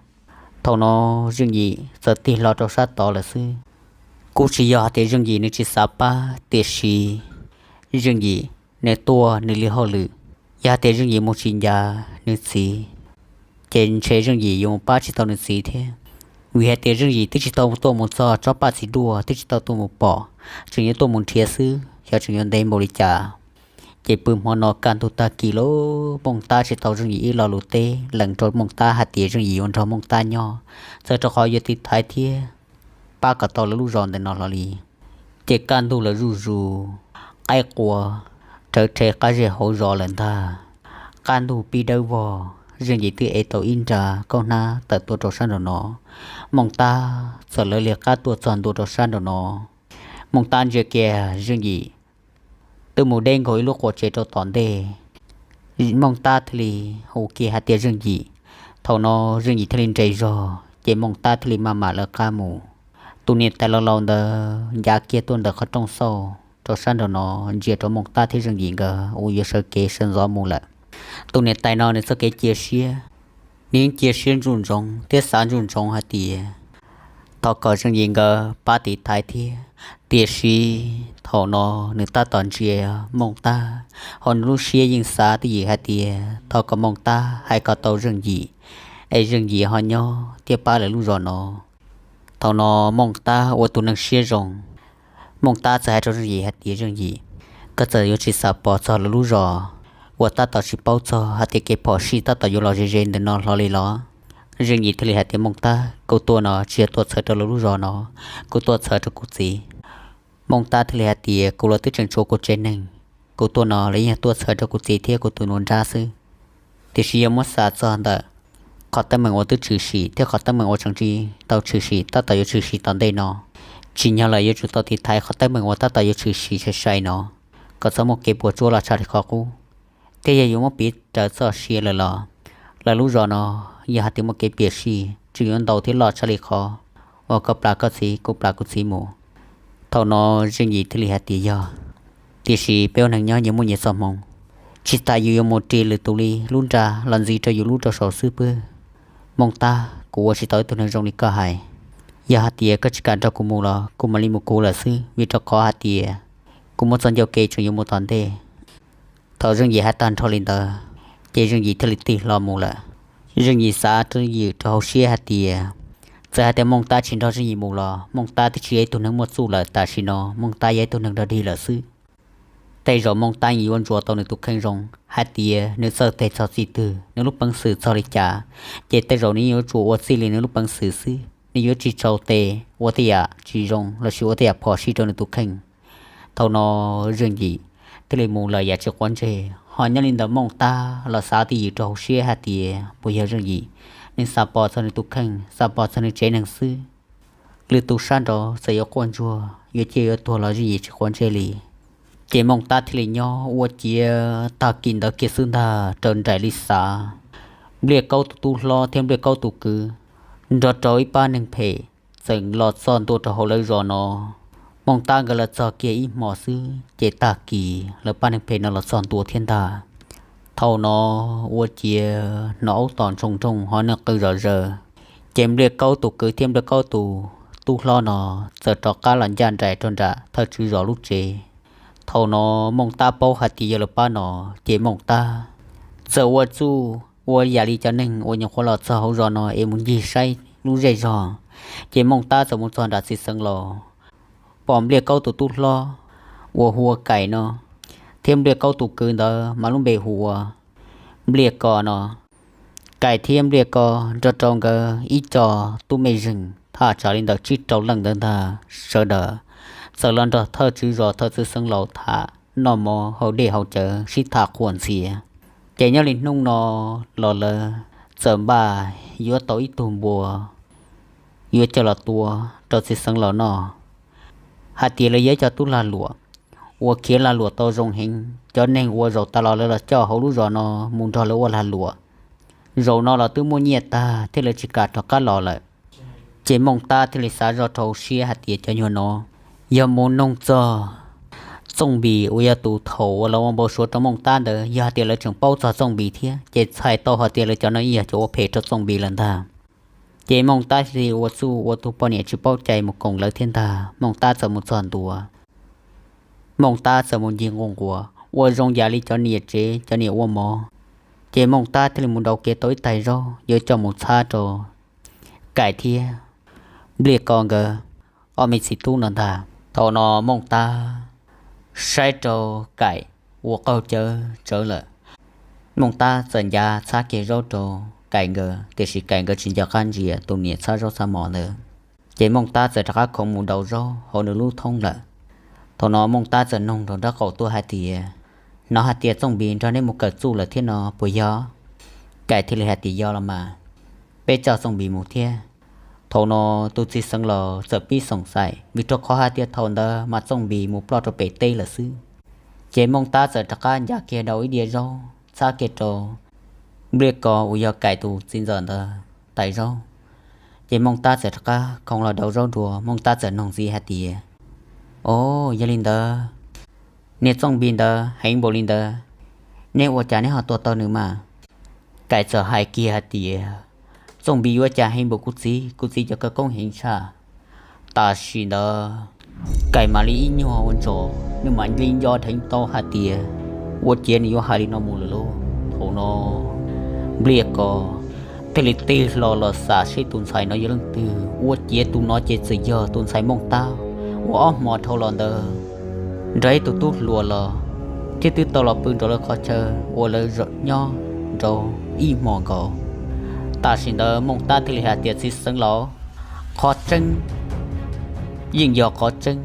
Thaum no Zeej Yim txawm tig hlo rau sab tod lawm xwb. Kuj tsis yog hais tias Zeej Yim nws tsis xav pab, tiam sis Zeej Yim nws tuaj nws li hauj lwm. Yog hais tias Zeej Yim mus tsis ncav nws txiv, ces ntshe Zeej Yim yuav mus pab tsis tau nws txiv thiab. Vim hais tias Zeej Yim twb tsis tau tuaj mus txog tsob paj txiv duaj, twb tsis tau tuaj mus pom, tseem yuav tuaj mus nrhiav xwb, xyov tseem yuav ntev npaum li cas. Ces pw hmo no kaj ntug tag kis lawm, Mooj Tab tsis tau Zeej Yim ib lo lus teb, lees rau Mooj Tab hais tias Zeej Yim yuav nrog Mooj Tab nyob, txawm rau qhov yuav tiv thaiv thiab pab kom tau lawv lub zos ntawm no hlo li. Ces kaj ntug lawm zuj zus, qaib qua rawv rhe qab zej hauv zos lawm ntag. Kaj ntug pib dawb vog, Zeej Yim twb ev tau ib nra kaub hnab tawm tuaj rau sab nraum no. Mooj Tab txawm lawv li qab tuaj txog ntua rau sab nraum no. Mooj Tab ntsia kiag Zeej Yim twb mus deb nkaus ib lub qua tsev rau tom ntej. Mooj Tab thiaj li hu kiag hais tias Zeej Yim. Thaum no Zeej Yim thiaj li nres zog, ces Mooj Tab thiaj li maj mam lawv qab mus. Tus niam tais laus laus ntawd ncav kiag tuaj ntawm qhov rooj xauj rau sab nraum no, ntsia rau Mooj Tab thiab Zeej Yim nkawd uas yuav sawv kev sawv ntxov mus lawm. Tus niam tais no nws txoj kev cia siab, nws yeej cia siab ntsuj ntsoov thiab xav ntsuj ntsoov hais tias thov kom Zeej Yim nkawd pab tiv thaiv thiab. Tiam sis thaum no nws tab tom ntsia Mooj Tab, ho nws lub siab yeej xav twj ywm hais tias thov kom Mooj Tab hais kom tau Zeej Yim, es Zeej Yim ho nyob thiab pab lawv lub zos no. Thaum no Mooj Tab ua tus neeg siab zoo, Mooj Tab txawm hais rau Zeej Yim hais tias, Zeej Yim, koj txawm yuav tsis xav pom txog lawv lub zos uas tab tom tsis paub txog hais tias kev phom sij tab tom yuav los ze ze ntawm no hlo li los? Zeej Yim thiaj li hais tias, Mooj Tab, kuv tuaj no tsis yog tuaj txhawb rau lawv lub zos no, kuv tuaj txhawb rau kuv txiv. Mooj Tab thiaj li hais tias, kuv los twb tseem tshuav kuv tsev neeg, kuv tuaj no los yeej yog tuaj txhawb rau kuv txiv thiab kuv tus nus nrab xwb. Tiam sis yog muab xav txog ntawm qhov teeb meem uas twb tshwm sim thiab qhov teeb meem uas tseem tsis tau tshwm sim tab tom yuav tshwm sim tom ntej no, tsim nyog lawm yuav tsum tau tiv thaiv qhov teeb meem uas tab tom yuav tshwm sim sai sai no, kom txhob muaj kev puas tsuaj los tshaj li qhov qub. Thiab yog yuav muab piv raws txoj sia lawm los, lawv lub zos no yog hais tias muaj kev piam sij tseem yuav ntau thiab loj tshaj li qhov uas koj plam koj txiv, kuv plam kuv txiv mus. Thaum no Zeej Yim thiaj li hais tias, yog, tiam sis peb ua neeg nyob nyias muaj nyias txoj hmoov, tsis tas yus yuav mus ris lwm tus li lub nra los ntxiv rau yus lub rau saud xwb pwb. Mooj Tab, kuv ua tsis tau ib tug neeg zoo li koj hais. Yog hais tias koj tsis kam nrog kuv mus los kuv mam li mus kuv lawm xwb, vim rau qhov hais tias kuv muaj txoj ncauj kev tseem yuav mus tom ntej. Thaum Zeej Yim hais tag nrho li ntawd, ces Zeej Yim thiaj li tig hlo mus lawm. Zeej Yim xav twj ywm rau hauv siab hais tias, txawm hais tias Mooj Tab tsis nrog Zeej Yim mus los Mooj Tab twb tsis yog ib tug neeg muaj txuj lawm, tam sim no Mooj Tab yog ib tug neeg dog dig lawm xwb. Tej zaum Mooj Tab yeej yuav ntsuas tau nws tus kheej zoo hais tias nws txawj teg txog txij twg, nws lub peev xwm txog li cas, ces tej zaum nws yeej yuav tsum ua txij li nws lub peev xwm xwb, nws yuav tsis tsaus tes ua tej yam tsis zoo lossis ua tej yam phom sij rau nws tus kheej. Thaum no Zeej Yim thiaj li mus lawm yam tsis quav ntsej. Ho nyob li ntawd Mooj Tab los xav twj ywm rau hauv siab hais tias puas yog Zeej Yim, nws xav pom txog nws tus kheej, xav pom txog nws tsev neeg xwb. Lwm tus sab nraud txawm yuav quaj ntsuag yuav ciaj yuav tuag los Zeej Yim tsis quav ntsej li. Ces Mooj Tab thiaj li nyob ua ciav tag kis ntawd kiag xwb ntag, raws nraim li xav, Npliaj Kaub tus tub hlob thiab Npliaj Kaub tus kwv nrog rau ib pab neeg phem txawm los txog ntua rau hauv lawv zos no. Mooj Tab nkawd los txog kiag ib hmos xwb ces tag kis lawv pab neeg phem no los txog ntua thiab ntag. Thaum no ua ciav hnov aub tom ntsoog nroog ho neeg qw zom zaws, ces Npliaj Kaub tus kwv thiab Npliaj Kaub tus tub hlob no txawm rov qab los ncaj nraim rau nram thawj tswv zos lub tsev. Thaum no Mooj Tab paub hais tias yog lawv pab no, ces Mooj Tab txawm ua txuj ua yam li cov neeg uas nyuam qhuav los txog hauv zos no es mus ncig saib lub zej zog. Ces Mooj Tab txawm mus txog nram txiv xeev laus, pom Npliaj Kaub tus tub hlob uas hu ua Kaim no thiab Npliaj Kaub tus kwv ntawd mas lub npe hu ua Npliaj Kos no. Kaim thiab Npliaj Kos nrog rau nkawd ib co tub mej zeeg thaj tsam li ntawm tsib rau leej ntawd ntag, sawv daws txawm los nrog thawj tswv zos thawj txiv xeev laus tham noj mov haus dej haus cawv sib tham quas ntxias. Ces nyob li hnub no los lawv txawm npaj yuav tau ib tug npua yuav coj los tua rau txiv xeev laus noj, hais tias lawv yog ib co tub lag luam uas khiav lag luam tau zoo heev. Cov neeg uas zaum tas los lawv los coj hauv lub zos no mus nrog lawv ua lag luam, zaum no los twb muaj nyiaj tag thiab lawv tsis kam rov qab los lawm. Ces Mooj Tab thiaj li xav zoj rau hauv siab hais tias cov nyuag no yog mus noog txog Txooj Npis uas yog tus thaum uas los ua npau suav rau Mooj Tab ntawd, yog hais tias lawv tseem paub txog Txooj Npis thiab ces txhais tau hais tias lawv cov no yeej yog cov ua phem rau Txooj Npis lawm ntag. Ces Mooj Tab thiaj li ua txuj ua tus poj niam tsis paub cai mus koom lawv thiab ntag. Mooj Tab txawm mus txog ntua, Mooj Tab txawm mus ncig nquj nquas ua zoo yam li cov niam tsev cov niam ua mov. Ces Mooj Tab thiaj li mus daus kiag tau ib tais zaub yuav coj mus txhab rau Kaim thiab Npliaj Ko nkawd ob me txiv tub no ntag. Thaum no Mooj Tab saib rau Kaim ua qaug cawv tsawv lawm. Mooj Tab txawm ncav txhab kiag zaub rau Kaim nkawd, tiam sis Kaim nkawd tsis nco qab ntsia tus niam txhab zaub txhab mov ntawd. Ces Mooj Tab txawm rov qab khoov mus daus zaub hauv nws lub thoob lawm. Thaum no Mooj Tab txawm noog rau nraub qaum tuaj hais tias, Hnov hais tias Txooj Npis nrog nej mus kawm txuj lawm thiab no puas yog? Kaim thiaj li hais tias, Yog los mas, peb coj Txooj Npis mus thiab. Thaum no tus txiv xeev laus txawm pib xoom xaim vim rau qhov hais tias thaum ntawd mas Txooj Npis mus ploj rau pem teb lawm xwb. Ces Mooj Tab txawm rov qab ncav kiag daus ib diav zaub txhab kiag rau Npliaj Ko uas yog Kaim tus txiv ntxawm ntawd tais zaub. Ces Mooj Tab txawm rov qab khoov los daus zaub dua, Mooj Tab txawm noog ntxiv hais tias, Os, yog li ntawd, niag Txooj Npis ntawd heev npaum li ntawd, nej ua cas nej ho tua tau nws mas? Kaim txawm hais kiag hais tias, Txooj Npis yuav cas heev npaum kuv txiv, kuv txiv cov khawv koob heev tshaj. Tam sim ntawd Kaim mam li ib nyuag ua ntsos, nws mam li nco dheev tau hais tias, Ua ciav nws yuav hais li no mus lawm lauj. Thaum no Npliaj Ko thiaj li tig hlo los xam seb tus ntxhais no yog leej twg. Ua ciav tus no ces txawm yog tus ntxhais Mooj Tab uas ob hmo dhau los ntawd nrog ib tug tub hluas los, thiab twb tau los pw nrog lawv qhov chaw uas lawv nyob rau ib hmo nkaus. Tam sim ntawd Mooj Tab thiaj li hais tias, Txiv xeev laus, qhov tseeb yeej yog qhov tseeb,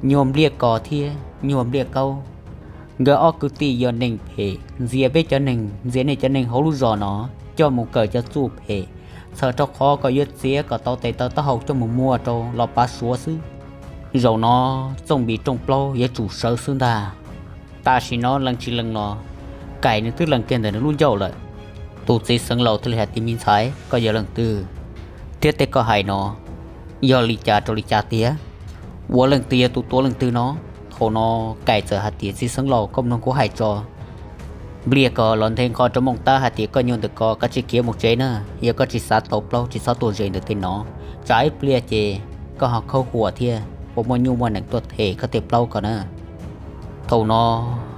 nyuag Npliaj Ko thiab nyuag Npliaj Kaub, nkawd ob kwv tij yog neeg phem, ntxias peb cov neeg, ntxias nej cov neeg hauv lub zos no coj mus kawm cov txuj phem, txhawm rau qhov kom yuav txiav kom tau tes taw taub hau coj mus muag rau los pav Suav xwb. Zaum no Txooj Npis rooj plaub yuav tsum sawv xwb ntag. Tam sim no lees tsis lees los Kaim nws twb lees kiag ntawm nws lub ncauj lawm. Tus txiv xeev laus thiaj li hais tias, Me ntxhais, koj yog leej twg, thiab tej koj hais no yog li cas rau li cas tiag? Ua leej twg yog tus tua leej twg no? Thaum no Kaim txawm hais tias, Txiv xeev laus, koj mloog kuv hais tso. Npliaj Ko los nthe nqho rau Mooj Tab hais tias, Koj nyuag ntawm ko kav tsij khiav mus tsev na, yog koj tsis xav tau plaub tsis txhob tuaj ze ntawm tej no, tsam ib pliag ces koj ho khaub huam thiab puas muaj nyuj muaj nees tuaj them koj tej plaub ko na. Thaum no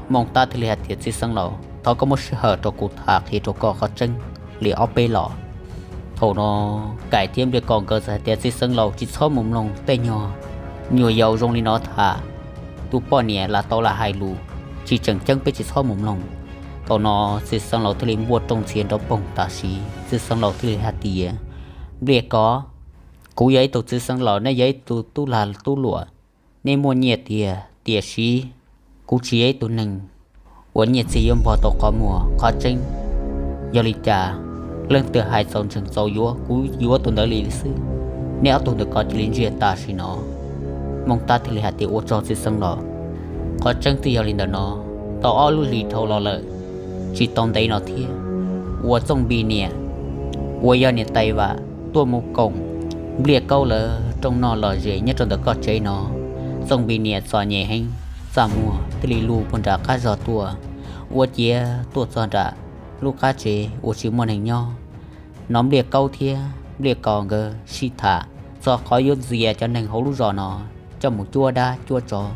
Mooj Tab thiaj li hais tias, Txiv xeev laus, thov koj muab sij hawm rau kuv tham qhia rau koj qhov tseeb li ob peb los. Thaum no Kaim thiab Npliaj Ko nkawd txawm hais tias, Txiv xeev laus, tsis txhob mus mloog tej nyuag nyuam yaus zoo li no tham. Tus poj niam lam tau lam hais lus tsis tseem ceeb, peb tsis txhob mus mloog. Thaum no txiv xeev laus thiaj li npuaj rooj ntxhias nrov poog tam sim, txiv xeev laus thiaj li hais tias, Npliaj Ko, kuv yog ib tug txiv xeev laus, nej yog ib tug tub lag tub luam, nej muaj nyiaj tiag, tiam sis kuv tsis yog ib tug neeg uas nyiaj txiag yuav npog tau qhov muag. Qhov tseeb yog li cas, leej twg hais txaus ntseeg txaus yuav, kuv yuav tus ntawd li xwb. Nej ob tug ntawm ko cia li ntsiag tam sim no. Mooj Tab thiaj li hais tias, Ua tsaug txiv xeev laus, qhov tseeb twb yog li ntawm no. Tau ob lub hlis dhau los lawm, tsis tau ntev no thiab, uas Txooj Npis niam uas yog niam tais Vam tuaj mus koom Npliaj Kaub lawv rooj noj lom zem nyob rau ntawm koj tsev no. Txooj Npis niam txom nyem heev, txaj muag thiaj li lug puag nram qab zog tuaj, ua ciav tuaj txog nram lub qab tsev uas tsis muaj neeg nyob no. Npliaj Kaub thiab Npliaj Ko nkawd sib tham txog qhov yuav ntxias cov neeg hauv lub zos no coj mus cuab dab cuab tsov,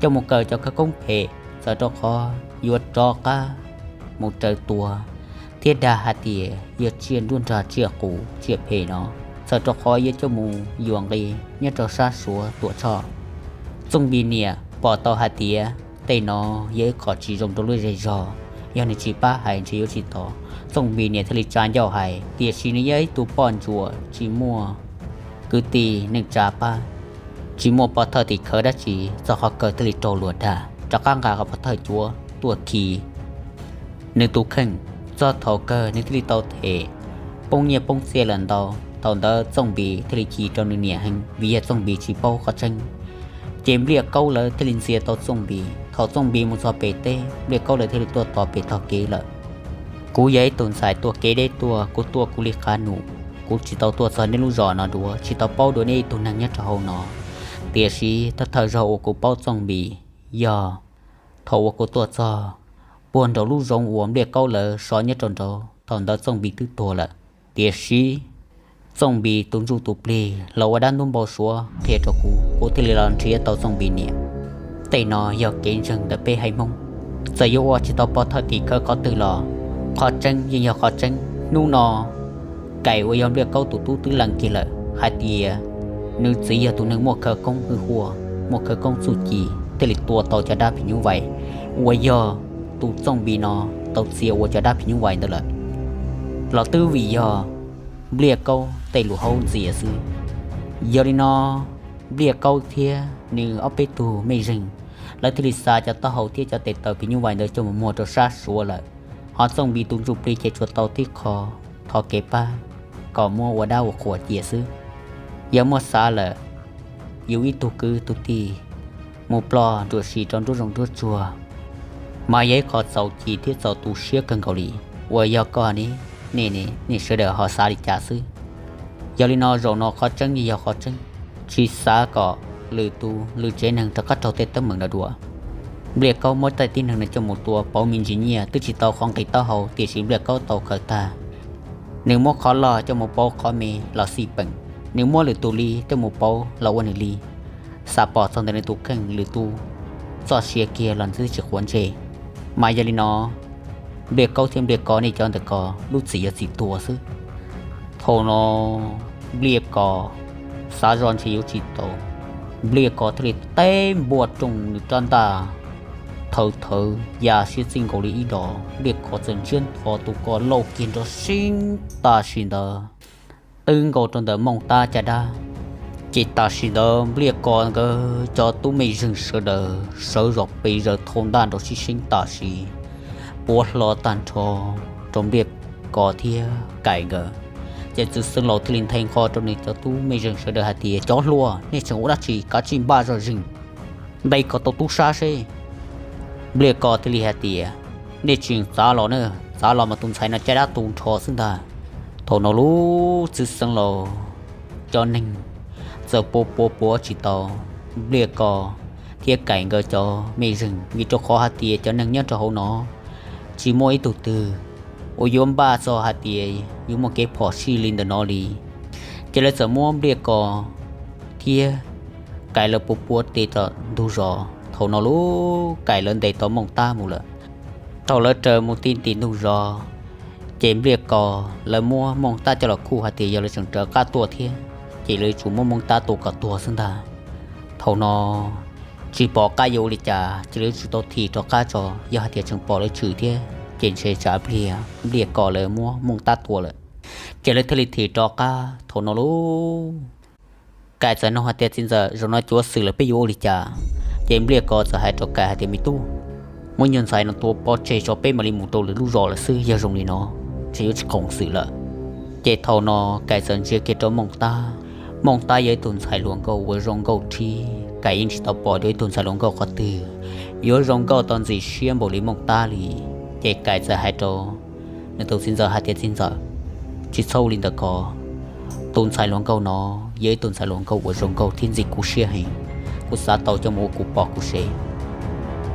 coj mus kawm cov khawv koob phem, txawm rau qhov yuav rov qab mus raws tua thiab dag hais tias yog tsiaj nruab nrag tsiaj qus tsiaj phem no, txawm rau qhov yuav coj mus yuam nqi nyob rau sab Suav Tuam Tshoj. Txooj Npis niam pom tau hais tias tej no yog ib qho tsis zoo rau lub zej zog, yog nws tsis pab hais ntshe yuav tsis tau. Txooj Npis niam thiaj li tsa ncauj hais, tiam sis nws yog ib tug poj ntsuam tsis muaj kwv tij neej tsa pab, tsis muaj pov thawj tim khawv dab tsi, txog qhov kawg thiaj li raug luag dag, rov qab nqa qhov pov thawj cuav tuaj khi nws tus kheej. Txog thaum kawg nws thiaj li tau them poob nyiaj poob txiaj lawm ntau. Thaum ntawd Txooj Npis thiaj li chim rau nws niam heev vim yog Txooj Npis tsis paub qhov tseeb. Ces Npliaj Kaub lawv thiaj li ntxias tau Txooj Npis. Thaum Txooj Npis mus txog pem teb, Npliaj Kaub lawv thiaj li tuaj tos pem tog kev lawm. Kuv yog ib tug ntxhais tuaj kev deb tuaj, kuv tuaj kuv li qab num, kuv tsis tau tuaj txog nej lub zos no dua, tsis tau paub dua nej ib tug neeg nyob rau hauv no. Tiam sis thawj thawj zaug uas kuv paub Txooj Npis yog thaum uas kuv tuaj txog puag nraum lub zoov uas Npliaj Kaub lawv so nyob rau nraud, thaum ntawd Txooj Npis twb tuag lawm. Tiam sis Txooj Npis tus ntsuj tus plig los ua dab ntub npau suav qhia rau kuv, kuv thiaj li los nrhiav tau Txooj Npis niam. Tej no yog kev ntseeg ntawm peb haiv Hmoob. Txawm yuav ua tsis tau pov thawj tim khawv qhov twg los qhov tseeb yeej yog qhov tseeb. Hnub no Kais uas yog Npliaj Kaub tus tub twb lees kiag lawm hais tias nws txiv yog tus neeg muaj khawv koob hwj huaj, muaj khawv koob txuj ci, thiaj li tua tau cov dab phim nyuj vais uas yog tus Txooj Npis no tau txia ua cov dab phim nyuj vais ntawd lawm, los twb vim yog Npliaj Kaub tej lus haub ntxias xwb. Yog li no, Npliaj Kaub thiab nws ob peb tug mej zeeg, lawv thiaj li xa cov taub hau thiab cov tes taw phim nyuj vais ntawd coj mus muag rau sab Suav lawm. Ho Txooj Npis tus ntsuj plig ces tsuas tau tib qho thov kev pab kom muab ua dab ua qhuas cia xwb. Yog muab xav lawm, yus ib tug kwv tug tij mus ploj nruam sim rau nruab zoov nruab tsuag, mas yog ib qho txaus ci thiab txaus tu siab kawg nkaus li. Uas yog koj ne, nej sawv daws ho xav li cas xwb? Yog li no zaum no qhov tseeb yeej yog qhov tseeb, tsis xav kom lwm tus lwm tsev neeg rov qab raug tej teeb meem no dua. Npliaj Kaub muab tej tib neeg no coj mus tua pauv me ntsis nyiaj twb tsis tau qhov nqi taub hau, tiam sis Npliaj Kaub tau khaws tag. Nws muab qhov loj coj mus pauv qhov me los xij peem, nws muab lwm tus li coj mus pauv los ua nws li. Xav pom txog ntawm nws tus kheej lwm tus txoj sia kiag los nws twb tsis quav ntsej. Mas yog li no, Npliaj Kaub thiab Npliaj Kos nej cov ntawm ko lub txim yog txim tuag xwb. Thaum no Npliaj Kos xav zoj ntshe yuav tsis tau, Npliaj Kos thiaj li teb npua rooj nws rab ntaj, thawv thawv ya siab txij nkaus li ib dos. Npliaj Kos txawm ntsiab nthos tus ko lauj kiag nrov seeb tam sim ntawd twb nkaus rau ntawm Mooj Tab caj dab. Ces tam sim ntawd Npliaj Kos nkawd cov tub mej zeeg sawv daws sawv zom pes zaws thau ntaj nrov sib seeb tam sim, puav hlo tag nrho rau Npliaj Kos thiab Kais nkawd. Ces Txwv Xeev Laus thiaj li nthe nqho rau nws cov tub mej zeeg sawv daws hais tias, cov hluas, nej tseem ua dab tsi, kav tsij npaj zoj zeeg, nte kom tau tub sab seb. Npliaj Kos thiaj li hais tias, nej tseem txav los na, txav los mas tus ntxhais no caj dab tu nrho xwb ntag. Thaum no lub Txwv Xeev Laus cov neeg txawm puav puav puav tsis tau Npliaj Kos thiab Kais nkawd cov mej zeeg, vim rau qhov hais tias cov neeg nyob rau hauv no tsis muaj ib tug twg uas yuav npaj txog hais tias yuav muaj kev phom sij li ntawm no li. Ces lawv txawm muab Npliaj Kos thiab Kais lawv puav puav tes tom ntug zos. Thaum no lub Kais lawv ntes tau Mooj Tab mus lawm. Thaum lawv raws mus ti ntim ntug zos, ces Npliaj Kos lawv muab Mooj Tab coj los khuj hais tias yog lawv tseem raws qab tuaj thiab, ces lawv yuav tsum muab Mooj Tab tua kom tuag xwb ntag. Thaum no tsis pom qab yuav ua li cas, ces lawv yuav tsum tau thim rov qab tso. Yog hais tias tseem pom lawv tshwm thiab, ces ntshe tsam pliag Npliaj Kos lawv muab Mooj Tab tua lawm. Ces lawv thiaj li thim rov qab. Thaum no lub Kais txawm nug hais tias, txiv ntxawm, zaum no cuav xwm lawm peb yuav ua li cas? Ces Npliaj Kos txawm hais rau Kais hais tias, me tub, muab nyuag ntxhais no tua pov tseg tso peb mam li mus rau lwm lub zos lawm xwb, yog zoo li no ntshe yuav tsis qoom xwm lawm. Ces thaum no Kais txawm ntsia kiag rau Mooj Tab. Mooj Tab yog ib tug ntxhais hluas nkauj uas zoo nkauj rhib, Kais yeej tsis tau pom dua ib tug ntxhais hluas nkauj qhov twg yuav zoo nkauj tau ntxim siab npaum li Mooj Tab li. Ces Kais txawm hais rau nws tus txiv ntxawm hais tias, txiv ntxawm, tsis txhob ua li ntawd ko, tus ntxhais hluas nkauj no yog ib tug ntxhais hluas nkauj uas zoo nkauj thiab ntxim kuv siab heev, kuv xav tau coj mus ua kuv pog kuv sev.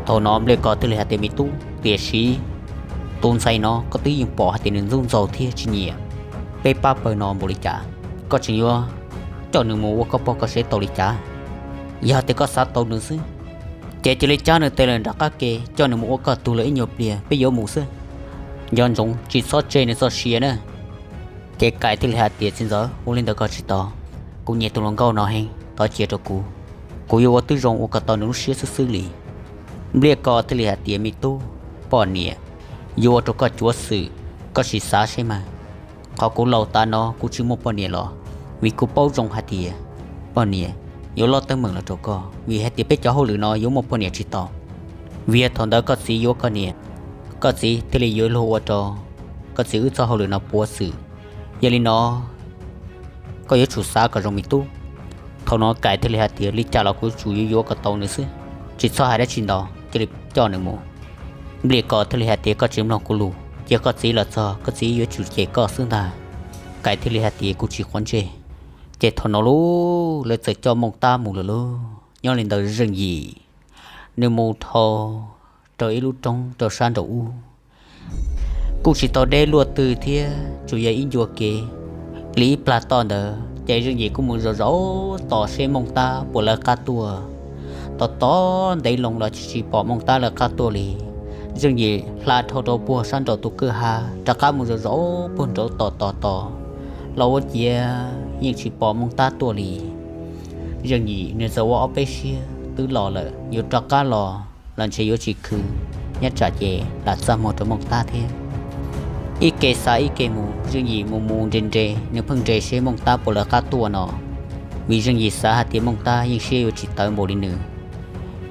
Thaum no Npliaj Kos thiaj li hais tias, me tub, tiam sis tus ntxhais no koj twb yeej pom hais tias nws ntxub ntxaug thiab tsis nyiam peb pab pawg no npaum li cas, koj tseem yuav coj nws mus ua koj pog koj sev tau li cas? Yog tias koj xav tau nws xwb, ces cia li cab nws tes lawm nram qab ke, coj nws mus ua koj tug lawm ib nyuag pliag peb yuav mus xwb. Nco ntsoov tsis txhob tseg nws txoj sia na. Ces Kais thiaj li hais tias, txiv ntxawm, ua li ntawd ko tsis tau, kuv nyiam tus hluas nkauj no heev, thov cia rau kuv, kuv yuav ua twb zoo ua kom tau nws lub siab xwb xwb li. Npliaj Kos thiaj li hais tias, me tub, poj niam yuav ua rau koj cuav xwm, koj sim xav seb mas. Qhov kuv laus tas no kuv tsis muaj poj niam los vim kuv paub zoo hais tias poj niam yuav lob teeb meem los rau koj, vim hais tias peb cov hauj lwm no yuav muaj poj niam tsis tau. Vim yog thaum ntawd koj txiv yuav koj niam, koj txiv thiaj li yuav luag ua rau koj txiv wb txoj hauj lwm no puav xwm. Yog li no koj yuav tsum xav kom zoo me tub. Thaum no Kais thiaj li hais tias, li cas los kuv yuav tsum yuav yuav kom tau nws xwb, tsis txhob hais dab tsi ntau, cia li coj nws mus. Npliaj Kos thiaj li hais tias, koj tsis mloog kuv lus, cia koj txiv los txog koj txiv yuav tsum cem koj xwb ntag. Kais thiaj li hais tias, kuv tsis quav ntsej. Ces thaum no lub lawv txawm coj Mooj Tab mus lawm lauj. Nyob li ntawd zeej yim, nws mus dhau rau ib lub roob rau sab nraum ub, kuj tsis tau deb luaj twg thiab, tsuas yog ib ncua kev. li ib plag toj ntawd ces Zeej Yim kuj mus zaum zaum tos seb Mooj Tab puas lawv qab tuaj. Tos tos ntev loo los tsis pom Mooj Tab lawv qab tuaj li. Zeej Yim hla dhau rau puag sab nraum tus kwj ha rov qab mus zaum zaum puag nraud tos tos tos los ua ciav yeej tsis pom Mooj Tab tuaj li. Zeej Yim nws txawm ua ob peb siab twb los lawm, yuav rov qab los los ntshe yuav tsis khwv, nyob tsam ces lam txaj muag rau Mooj Tab thiab. Ib ke xav ib ke mus, Zeej Yim mus mus nres nres, nws pheej nres seb Mooj Tab puas lawv qab tuaj no, vim Zeej Yim xav hais tias Mooj Tab yeej siab yuav tsis tawv npaum li nws.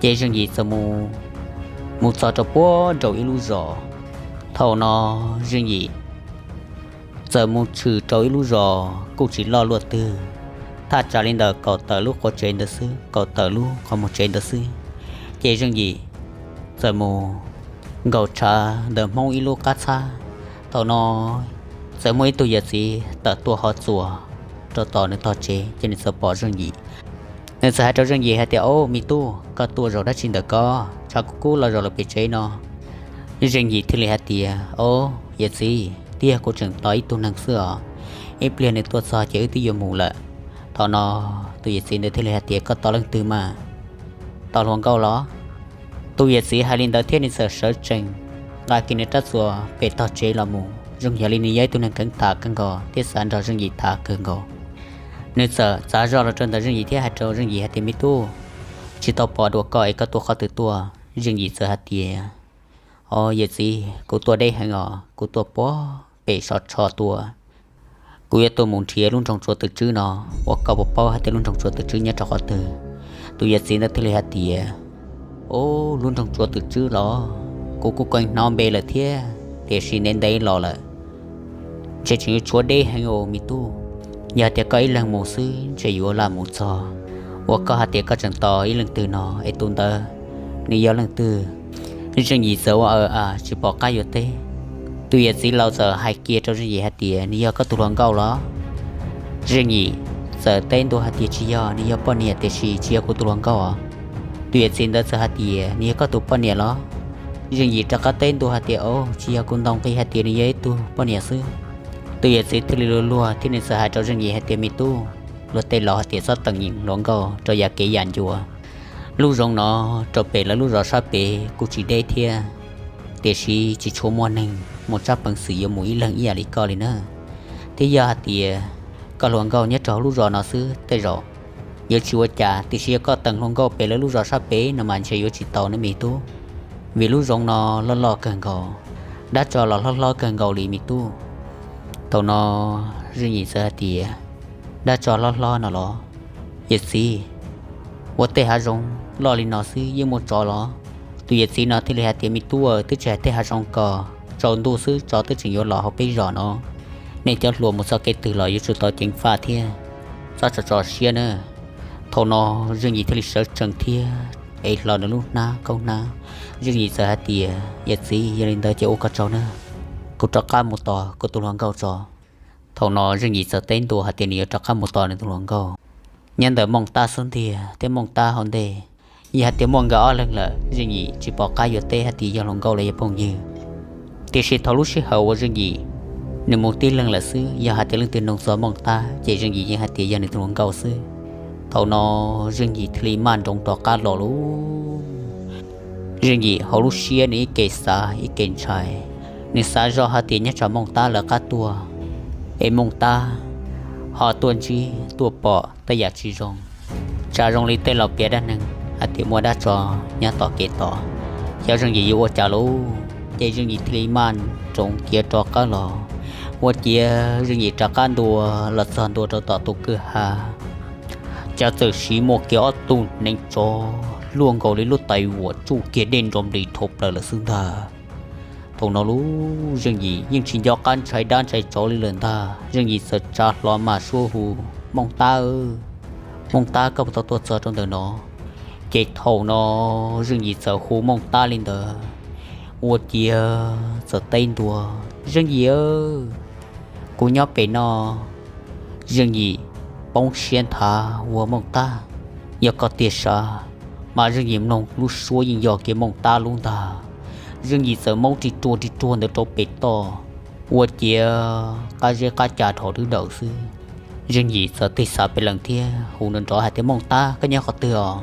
Ces Zeej Yim txawm mus, mus txog rau puag nraum ib lub zos. Thaum no Zeej Yim txawm mus tshwm rau ib lub zos kuj tsis loj luaj twg, thaj tsam li ntawm kaum tawm lub qhov tsev ntawd xwb, kaum tawm lub qhov muag tsev ntawd xwb. Ces Zeej Yim txawm mus nkaum tshav ntawm Hmoob ib lub qab txhab. Thaum no txawm muaj ib tug yawm txiv tawm tuaj hov txuas rau tom nws tog tsev, ces nws txawm pom Zeej Yim. Nws txawm hais rau Zeej Yim hais tias, Au me tub, koj tuaj zaum dab tsi ntawm ko? Tshav kub kub los zaum lawm pem tsev no. Zeej Yim thiaj li hais tias, Au yawm txiv, tiag kuv tseem tos ib tug neeg xwb os, ib pliag nws tuaj txog ces wb twb yuav mus lawm. Thaum no tus yawm txiv ntawd thiaj li hais tias, Koj tos leej twg mas? Tos hluas nkauj los? Tus yawm txiv hais li ntawd thiab nws txawm sawv tsees nqa kiag nws rab txuas pem tog tsev los mus, zoo yog li nws yog ib tug neeg kheev tham kawg nkaus thiab xav nrog Zeej Yim tham kawg nkaus. Nws txawm txav zog los rau ntawm Zeej Yim thiab hais rau Zeej Yim hais tias, Me tub, tsis tau pom dua koj es koj tuaj qhov twg tuaj? Zeej Yim txawm hais tias, Au yawm txiv, kuv tuaj deb heev os, kuv tuaj puag pem sov tsho tuaj. Kuv yuav tuaj mus nrhiav lub nroog Tsua Twm Tswb no, uas koj puas paub hais tias lub nroog Tsua Twm Tswb nyob rau qhov twg? Tus yawm txiv ntawd thiaj li hais tias, Au, lub nroog Tsua Twm Tswb los? Kuv kuj kheev hnov npe lawm thiab, tiam sis ntev ntev los lawm, ntshe tseem yuav tshuav deb heev os me tub. Yog tias koj ib leeg mus xwb ntshe yuav lam mus txog. Uas koj hais tias koj tseem tos ib leej twg no, es tus ntawd nws yog leej twg? Zeej Yim txawm ua aw a tsis pom qab yuav teb. Tus yawm txiv laus txawm hais kiag rau Zeej Yim hais tias, Nws yog koj tus hluas nkauj los? Zeej Yim txawm teb ntua hais tias, Tsis yog, nws yog poj niam tiam sis tsis yog kuv tus hluas nkauj. Tus yawm txiv ntawd txawm hais tias, Nws yog koj tus poj niam los? Zeej Yim rov qab teb ntua hais tias, Au, tsis yog, kuv ntaus nqi hais tias nws yog ib tug poj niam xwb. Tus yawm txiv thiaj li luag luag thiab nws txawm hais rau Zeej Yim hais tias, Me tub, luag tej laus hais tias txhob teem hluas nkauj rau yav kev yam ncua. Lub zoov no rau pem lawv lub zos sab pem kuj tsis deb thiab, tiam sis tsis tshua muaj neeg muaj tsab peev xwm yuav mus ib leeg ib yam li koj li na. Thiab yog hais tias koj hluas nkauj nyob rau hauv lub zos no xwb tej zaum yuav tsis ua cas, tiam sis yog koj teem hluas nkauj pem lawv lub zos sab pem no mas ntshe yuav tsis tau ne me tub, vim lub zoov no loj loj kawg nkaus, dab tsov los hlob hlob kawg nkaus li me tub. Thaum no Zeej Yim txawm hais tias, Dab tsov hlob hlob no los? Yawm txiv, ua tej hav zoov loj li no xwb yeej muaj tsov los? Tus yawm txiv no thiaj li hais tias, Me tub, twb tsis hais tej hav zoov ko, tsaus ntuj xwb tsov twb tseem yuav los hauv peb zos no. Nej cov hluas mus txoj kev twg los yuav tsum tau ceev faj thiab, txhob tso tso siab na. Thaum no Zeej Yim thiaj li sawv tsees thiab ev hlo nws lub hnab kaub hnab. Zeej Yim txawm hais tias, Yawm txiv, yog li ntawd ces ua koj tsaug na, kuv rov qab mus tos kuv tus hluas nkauj tso. Thaum no Zeej Yim txawm teb ntua hais tias nws yuav rov qab mus tos nws tus hluas nkauj nyob ntawm Mooj Tab xub ntiag thiab Mooj Tab hauv ntej. Yog hais tias muaj nkawd ob leeg lawm Zeej Yim tsis pom qab yuav teb hais tias yog hluas nkauj los yog phooj ywg. Tiam sis thaum lub sij hawm uas Zeej Yim nws mus tib leeg lawm xwb, yog hais tias leej twg nug txog Mooj Tab ces Zeej Yim yeej hais tias yog nws tus hluas nkauj xwb. Thaum no Zeej Yim thiaj li maj nroos rov qab los lauj. Zeej Yim hauv lub siab nws ib ke xav ib ke ntshai, nws xav zoj hais tias nyob tsam Mooj Tab lawv qab tuaj es Mooj Tab ho tuaj ntsib tuaj pom tej yam tsis zoo, tsam zoo li tej laus piav dab neeg hais tias muaj dab tsov nyob tom kev tos, xyov Zeej Yim yuav ua cas lauj. Ces Zeej Yim thiaj li maj nroos khiav rov qab los. Ua ciav Zeej Yim rov qab ntua los txog ntua rau tom tus kwj ha, cas txawm siv muaj kiag ob tug hneev tsov luaj nkaus li lub tais vuam tsuj kiag dej nrov nplig dhau plaws lawm xwb ntag. Thaum no lauj, Zeej Yim yeej tsis nco qab ntshai dab ntshai tsov li lawm ntag. Zeej Yim txawm tsa hlo mas suab hu, Mooj Tab, Mooj Tab, koj puas tau tuaj txog rau ntawm no? Ces thaum no Zeej Yim txawm hu Mooj Tab li ntawd, ua ciav txawm teb ntua, Zeej Yim, kuv nyob pem no. Zeej Yim poob siab nthav ua, Mooj Tab, yog koj tiag sav? Mas Zeej Yim mloog lub suab yeej yog kiag Mooj Tab lub ntag. Zeej Yim txawm maub ris ruag ris ruag ntawd rau pem toj, ua ciav qab zeb qab ca dhau dwb dawm xwb. Zeej Yim txawm tig xav pem lees thiab hu nrov nrov hais tias, Mooj Tab, koj nyob qhov twg os?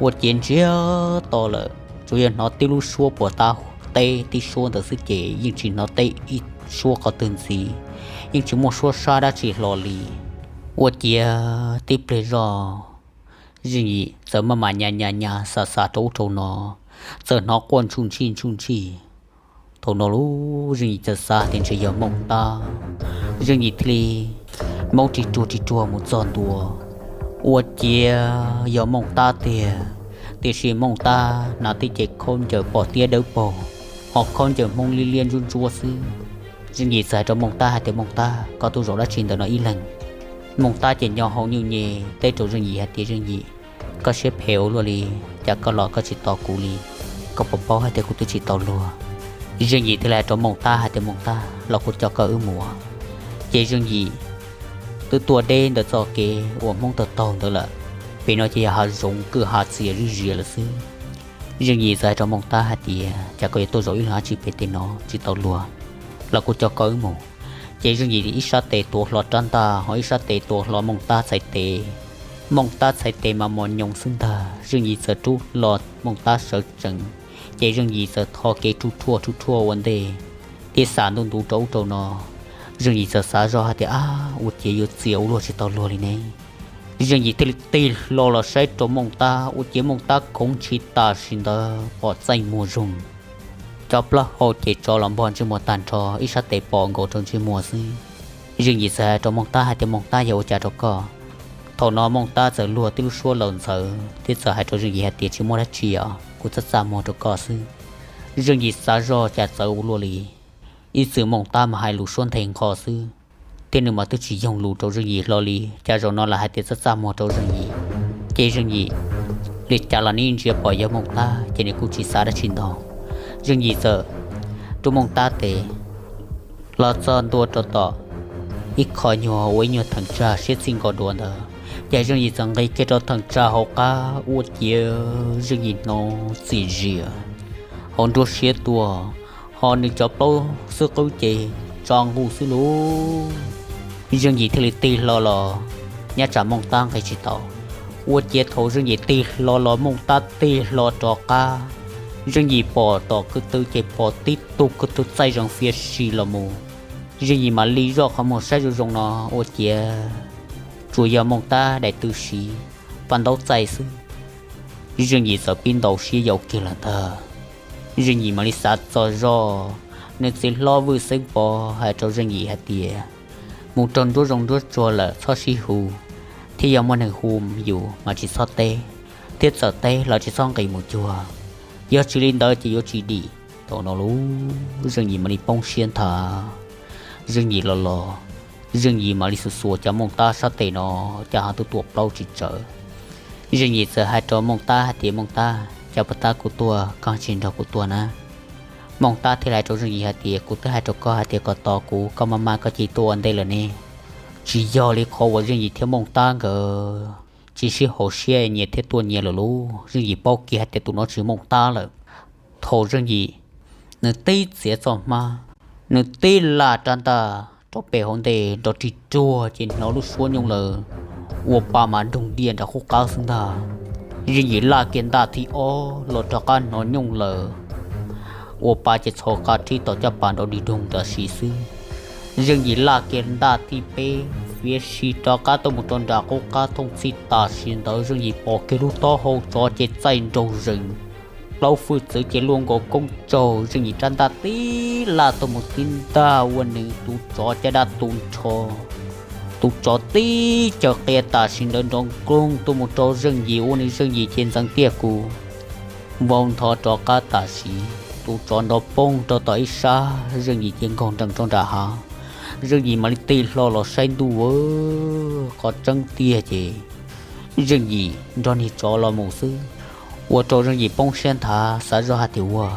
Ua ciav ntsiag to lawm, tsuas yog hnov tib lub suab puas tab teb tib suab ntawd xwb ces yeej tsis hnov teb ib suab qhov twg ntxiv, yeej tsis muaj suab sab dab tsi hlo li. Ua ciav tib pliag zoj, Zeej Yim txawm maj mam nyas nyas nyas xav xav rau ub rau no, txawm hnov quaj ntsuj ntsij ntsuj ntsij. Thaum no lub Zeej Yim txawm xav tias ntshe yog Mooj Tab, Zeej Yim thiaj li maub ris ruag ris ruag mus txog ntua. Ua ciav yog Mooj Tab tiag, tiam sis Mooj Tab hnav tib ce khaub ncaws pom tiab dawb paug, ho khaub ncaws Hmoob liab liab ntsuab ntsuab xwb. Zeej Yim txawm hais rau Mooj Tab hais tias, Mooj Tab, koj tuaj zaum dab tsi ntawm no ib leeg? Mooj Tab ces nyo hau nyuj nyem teb rau Zeej Yim hais tias, Zeej Yim, koj siab phem ua luaj li, cas koj los koj tsis tos kuv li? Koj puas paub hais tias kuv twb tsis tau luag? Zeej Yim thiaj li hais rau Mooj Tab hais tias, Mooj Tab, los kuv coj koj wb mus. Ces Zeej Yim twb tuaj deb ntawm txoj kev uas Hmoob taug taug ntawd lawm, pem no ces yog hav zoov kwj ha txias zuj zias lawm xwb. Zeej Yim txawm hais rau Mooj Tab hais tias, Cas koj yuav tuaj zaum ib leeg dab tsi pem tej no tsis tau luag? Los kuv coj koj wb mus. Ces Zeej Yim ib sab tes tuav hlo rab ntaj, ho ib sab tes tuav hlo Mooj Tab txhais tes. Mooj Tab txhais tes mas mos nyoos xwb ntag, Zeej Yim txawm rub hlo Mooj Tab sawv tsees. Ces Zeej Yim txawm tho kev rhuj rhuaj rhuj rhuaj ua ntej thiab xam ntuj ntuv rau ub rau no. Zeej Yim txawm xav zoj hais tias, Ab, ua ciav yuav txias ua luaj tsis tau luag li ne. Zeej Yim thiaj li tig hlo los saib rau Mooj Tab, ua ciav Mooj Tab khoov ntshis tam sim ntawd pom txaij muag zoog. Cov plaub hau ces tso los npog ntsej muag tag nrho, ib sab tes pom nkaus rau ntsej muag xwb. Zeej Yim txawm hais rau Mooj Tab hais tias, Mooj Tab, yog ua cas rau koj? Thaum no Mooj Tab txawm luag tib lub suab laus ntxawv thiab txawm hais rau Zeej Yim hais tias, Tsis muaj dab tsi os, kuv txaj txaj muag rau koj xwb. Zeej Yim xav zoj cas txawv ua luaj li, ib txwm Mooj Tab mas hais lus suab nthe nqho xwb, thiab nws mas twb tsis yoog lus rau Zeej Yim hlo li, cas zaum no lam hais tias txaj txaj muag rau Zeej Yim. Ces Zeej Yim li cas los nws ntsia pom yog Mooj Tab ces nws kuj tsis xav dab tsi ntau. Zeej Yim txawm rub Mooj Tab tes los txog ntua rau tom ib qho nyuag ua ib nyuag theem tsag siab txij nkaus duav ntawd, ces Zeej Yim txawm nqis kiag rau theem tsag hauv qab, ua ciav Zeej Yim hnov txim zias hauv nruab siab tuaj, ho nws cov plaub xub qwb ces tso nqus xwb lauj. Zeej Yim thiaj li tig hlo los, nyob tsam Mooj Tab nqis tsis tau. Ua ciav thaum Zeej Yim tig hlo los Mooj Tab tig hlo rov qab, Zeej Yim pom tom kwv tw ces pom tib tug kwv tw txaij zees fiav si los mus. Zeej Yim mam li zoj qhov muag saib zoo zoo no, ua ciav tsuas yog Mooj Tab daim tw siv paj ntaub txaij xwb. Zeej Yim txawm pib ntaus siab yau kiag lawm ntag. Zeej Yim mam li xav txog zog nws txiv hlob Vwj Xeeb Pov hais rau Zeej Yim hais tias, mus raug nruab zoov nruab tsuag lawm txhob sib hu, thiab yog muaj neeg hu yus mas tsis txhob teb, thiab txawm teb los tsis txhob nqis mus cuag, yog tsis li ntawd ces yuav tsis dim. Thaum no lub Zeej Yim mam li poob siab nthav. Zeej Yim los los, Zeej Yim mam li xuas xuas cov Mooj Tab sab tes no, cas ho tuaj tua plaub tsis tsawv. Zeej Yim txawm hais rau Mooj Tab hais tias, Mooj Tab, cas puas tab kuv tuaj koj tsis nrog kuv tuaj na? Mooj Tab thiaj hais rau Zeej Yim hais tias, Kuv twb hais rau koj hais tias kom tos kuv, koj maj maj koj cia li tuaj ua ntej lawm ne. Tsis yog li qhov uas Zeej Yim thiab Mooj Tab nkawd tsis sib haum siab nyias thiaj tuaj nyias lawm lauj. Zeej Yim paub kiag hais tias tus no tsis Mooj Tab lawm. Thaum Zeej Yim nws tib txiav txoj hmab, nws tib laj rab ntaj rau pem hauv ntej nrov rig ruag ces hnov lub suab nyooj lawm, ua pa mas doog diaj nram qub qab xwb ntag. Zeej Yim laj kiag ntaj thib ob los rov qab hnov nyooj lawm, ua pa ces txhos qa rhib tom caj pas nrov dig doog tam sim xwb. Zeej Yim laj kiag ntaj thib peb fiav si rov qab tuaj mus rau nram qub qab thooj txhij tam sim ntawd Zeej Yim pom kiag lub taub hau tsov ces txaij nraug zees, plaub hwj txwv ces luaj nkaus koob tsaug. Zeej Yim rab ntaj tib laj tuaj mus tib ntaj ua nws tus tsov caj dab tu nrho. Tus tsov tib caws qia tam sim ntawd nrov nkoog tuaj mus rau Zeej Yim ua nws Zeej Yim ces ntxeev tiaj kus vau nthov rov qab tam sim. Tus tsov nrov poog rau tom ib sab, Zeej Yim ces nkaug nrees rau nram hav. Zeej Yim mam li tig hlo los saib ntuj, qhov tseeb tiag ces Zeej Yim nrog niag tsov los mus xwb, ua rau Zeej Yim poob siab nthav xav zoj hais tias, Ua,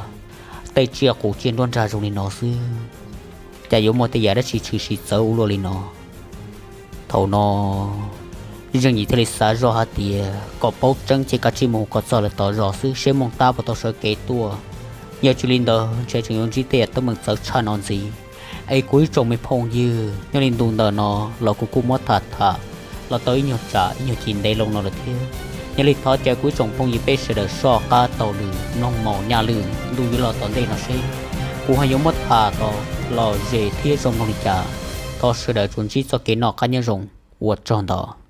tej tsiaj qus tsiaj nruab nrag zoo li no xwb, cas yuav muaj tej yam dab tsi tshwm sim txawv ua luaj li no? Thaum no Zeej Yim thiaj li xav zoj hais tias kom paub tseeb ces kav tsij mus kom txog lawm tom zos xwb seb Mooj Tab puas tau sawv kev tuaj. Yog tsis li ntawd ntshe tseem yuav ntsib tej yam teeb meem txawv tshaj no ntxiv. Es kuv ib tsoom me phooj ywg, nyob li ntu ntawm no los kuv kuj muab tham tham los tau ib nyuag tsam ib nyuag ci ntev loo no lawm thiab. Yog li thov caw kuv ib tsoom phooj ywg peb sawv daws soj qab taug lw mloog maum nyaj lwm ntu yuav los tom ntej no seb kuv ho yuav muab tham tau lom zem thiab zoo mloog li cas. Thov sawv daws tsuas ntsib txoj kev noj qab nyob zoo, ua tsaug ntau.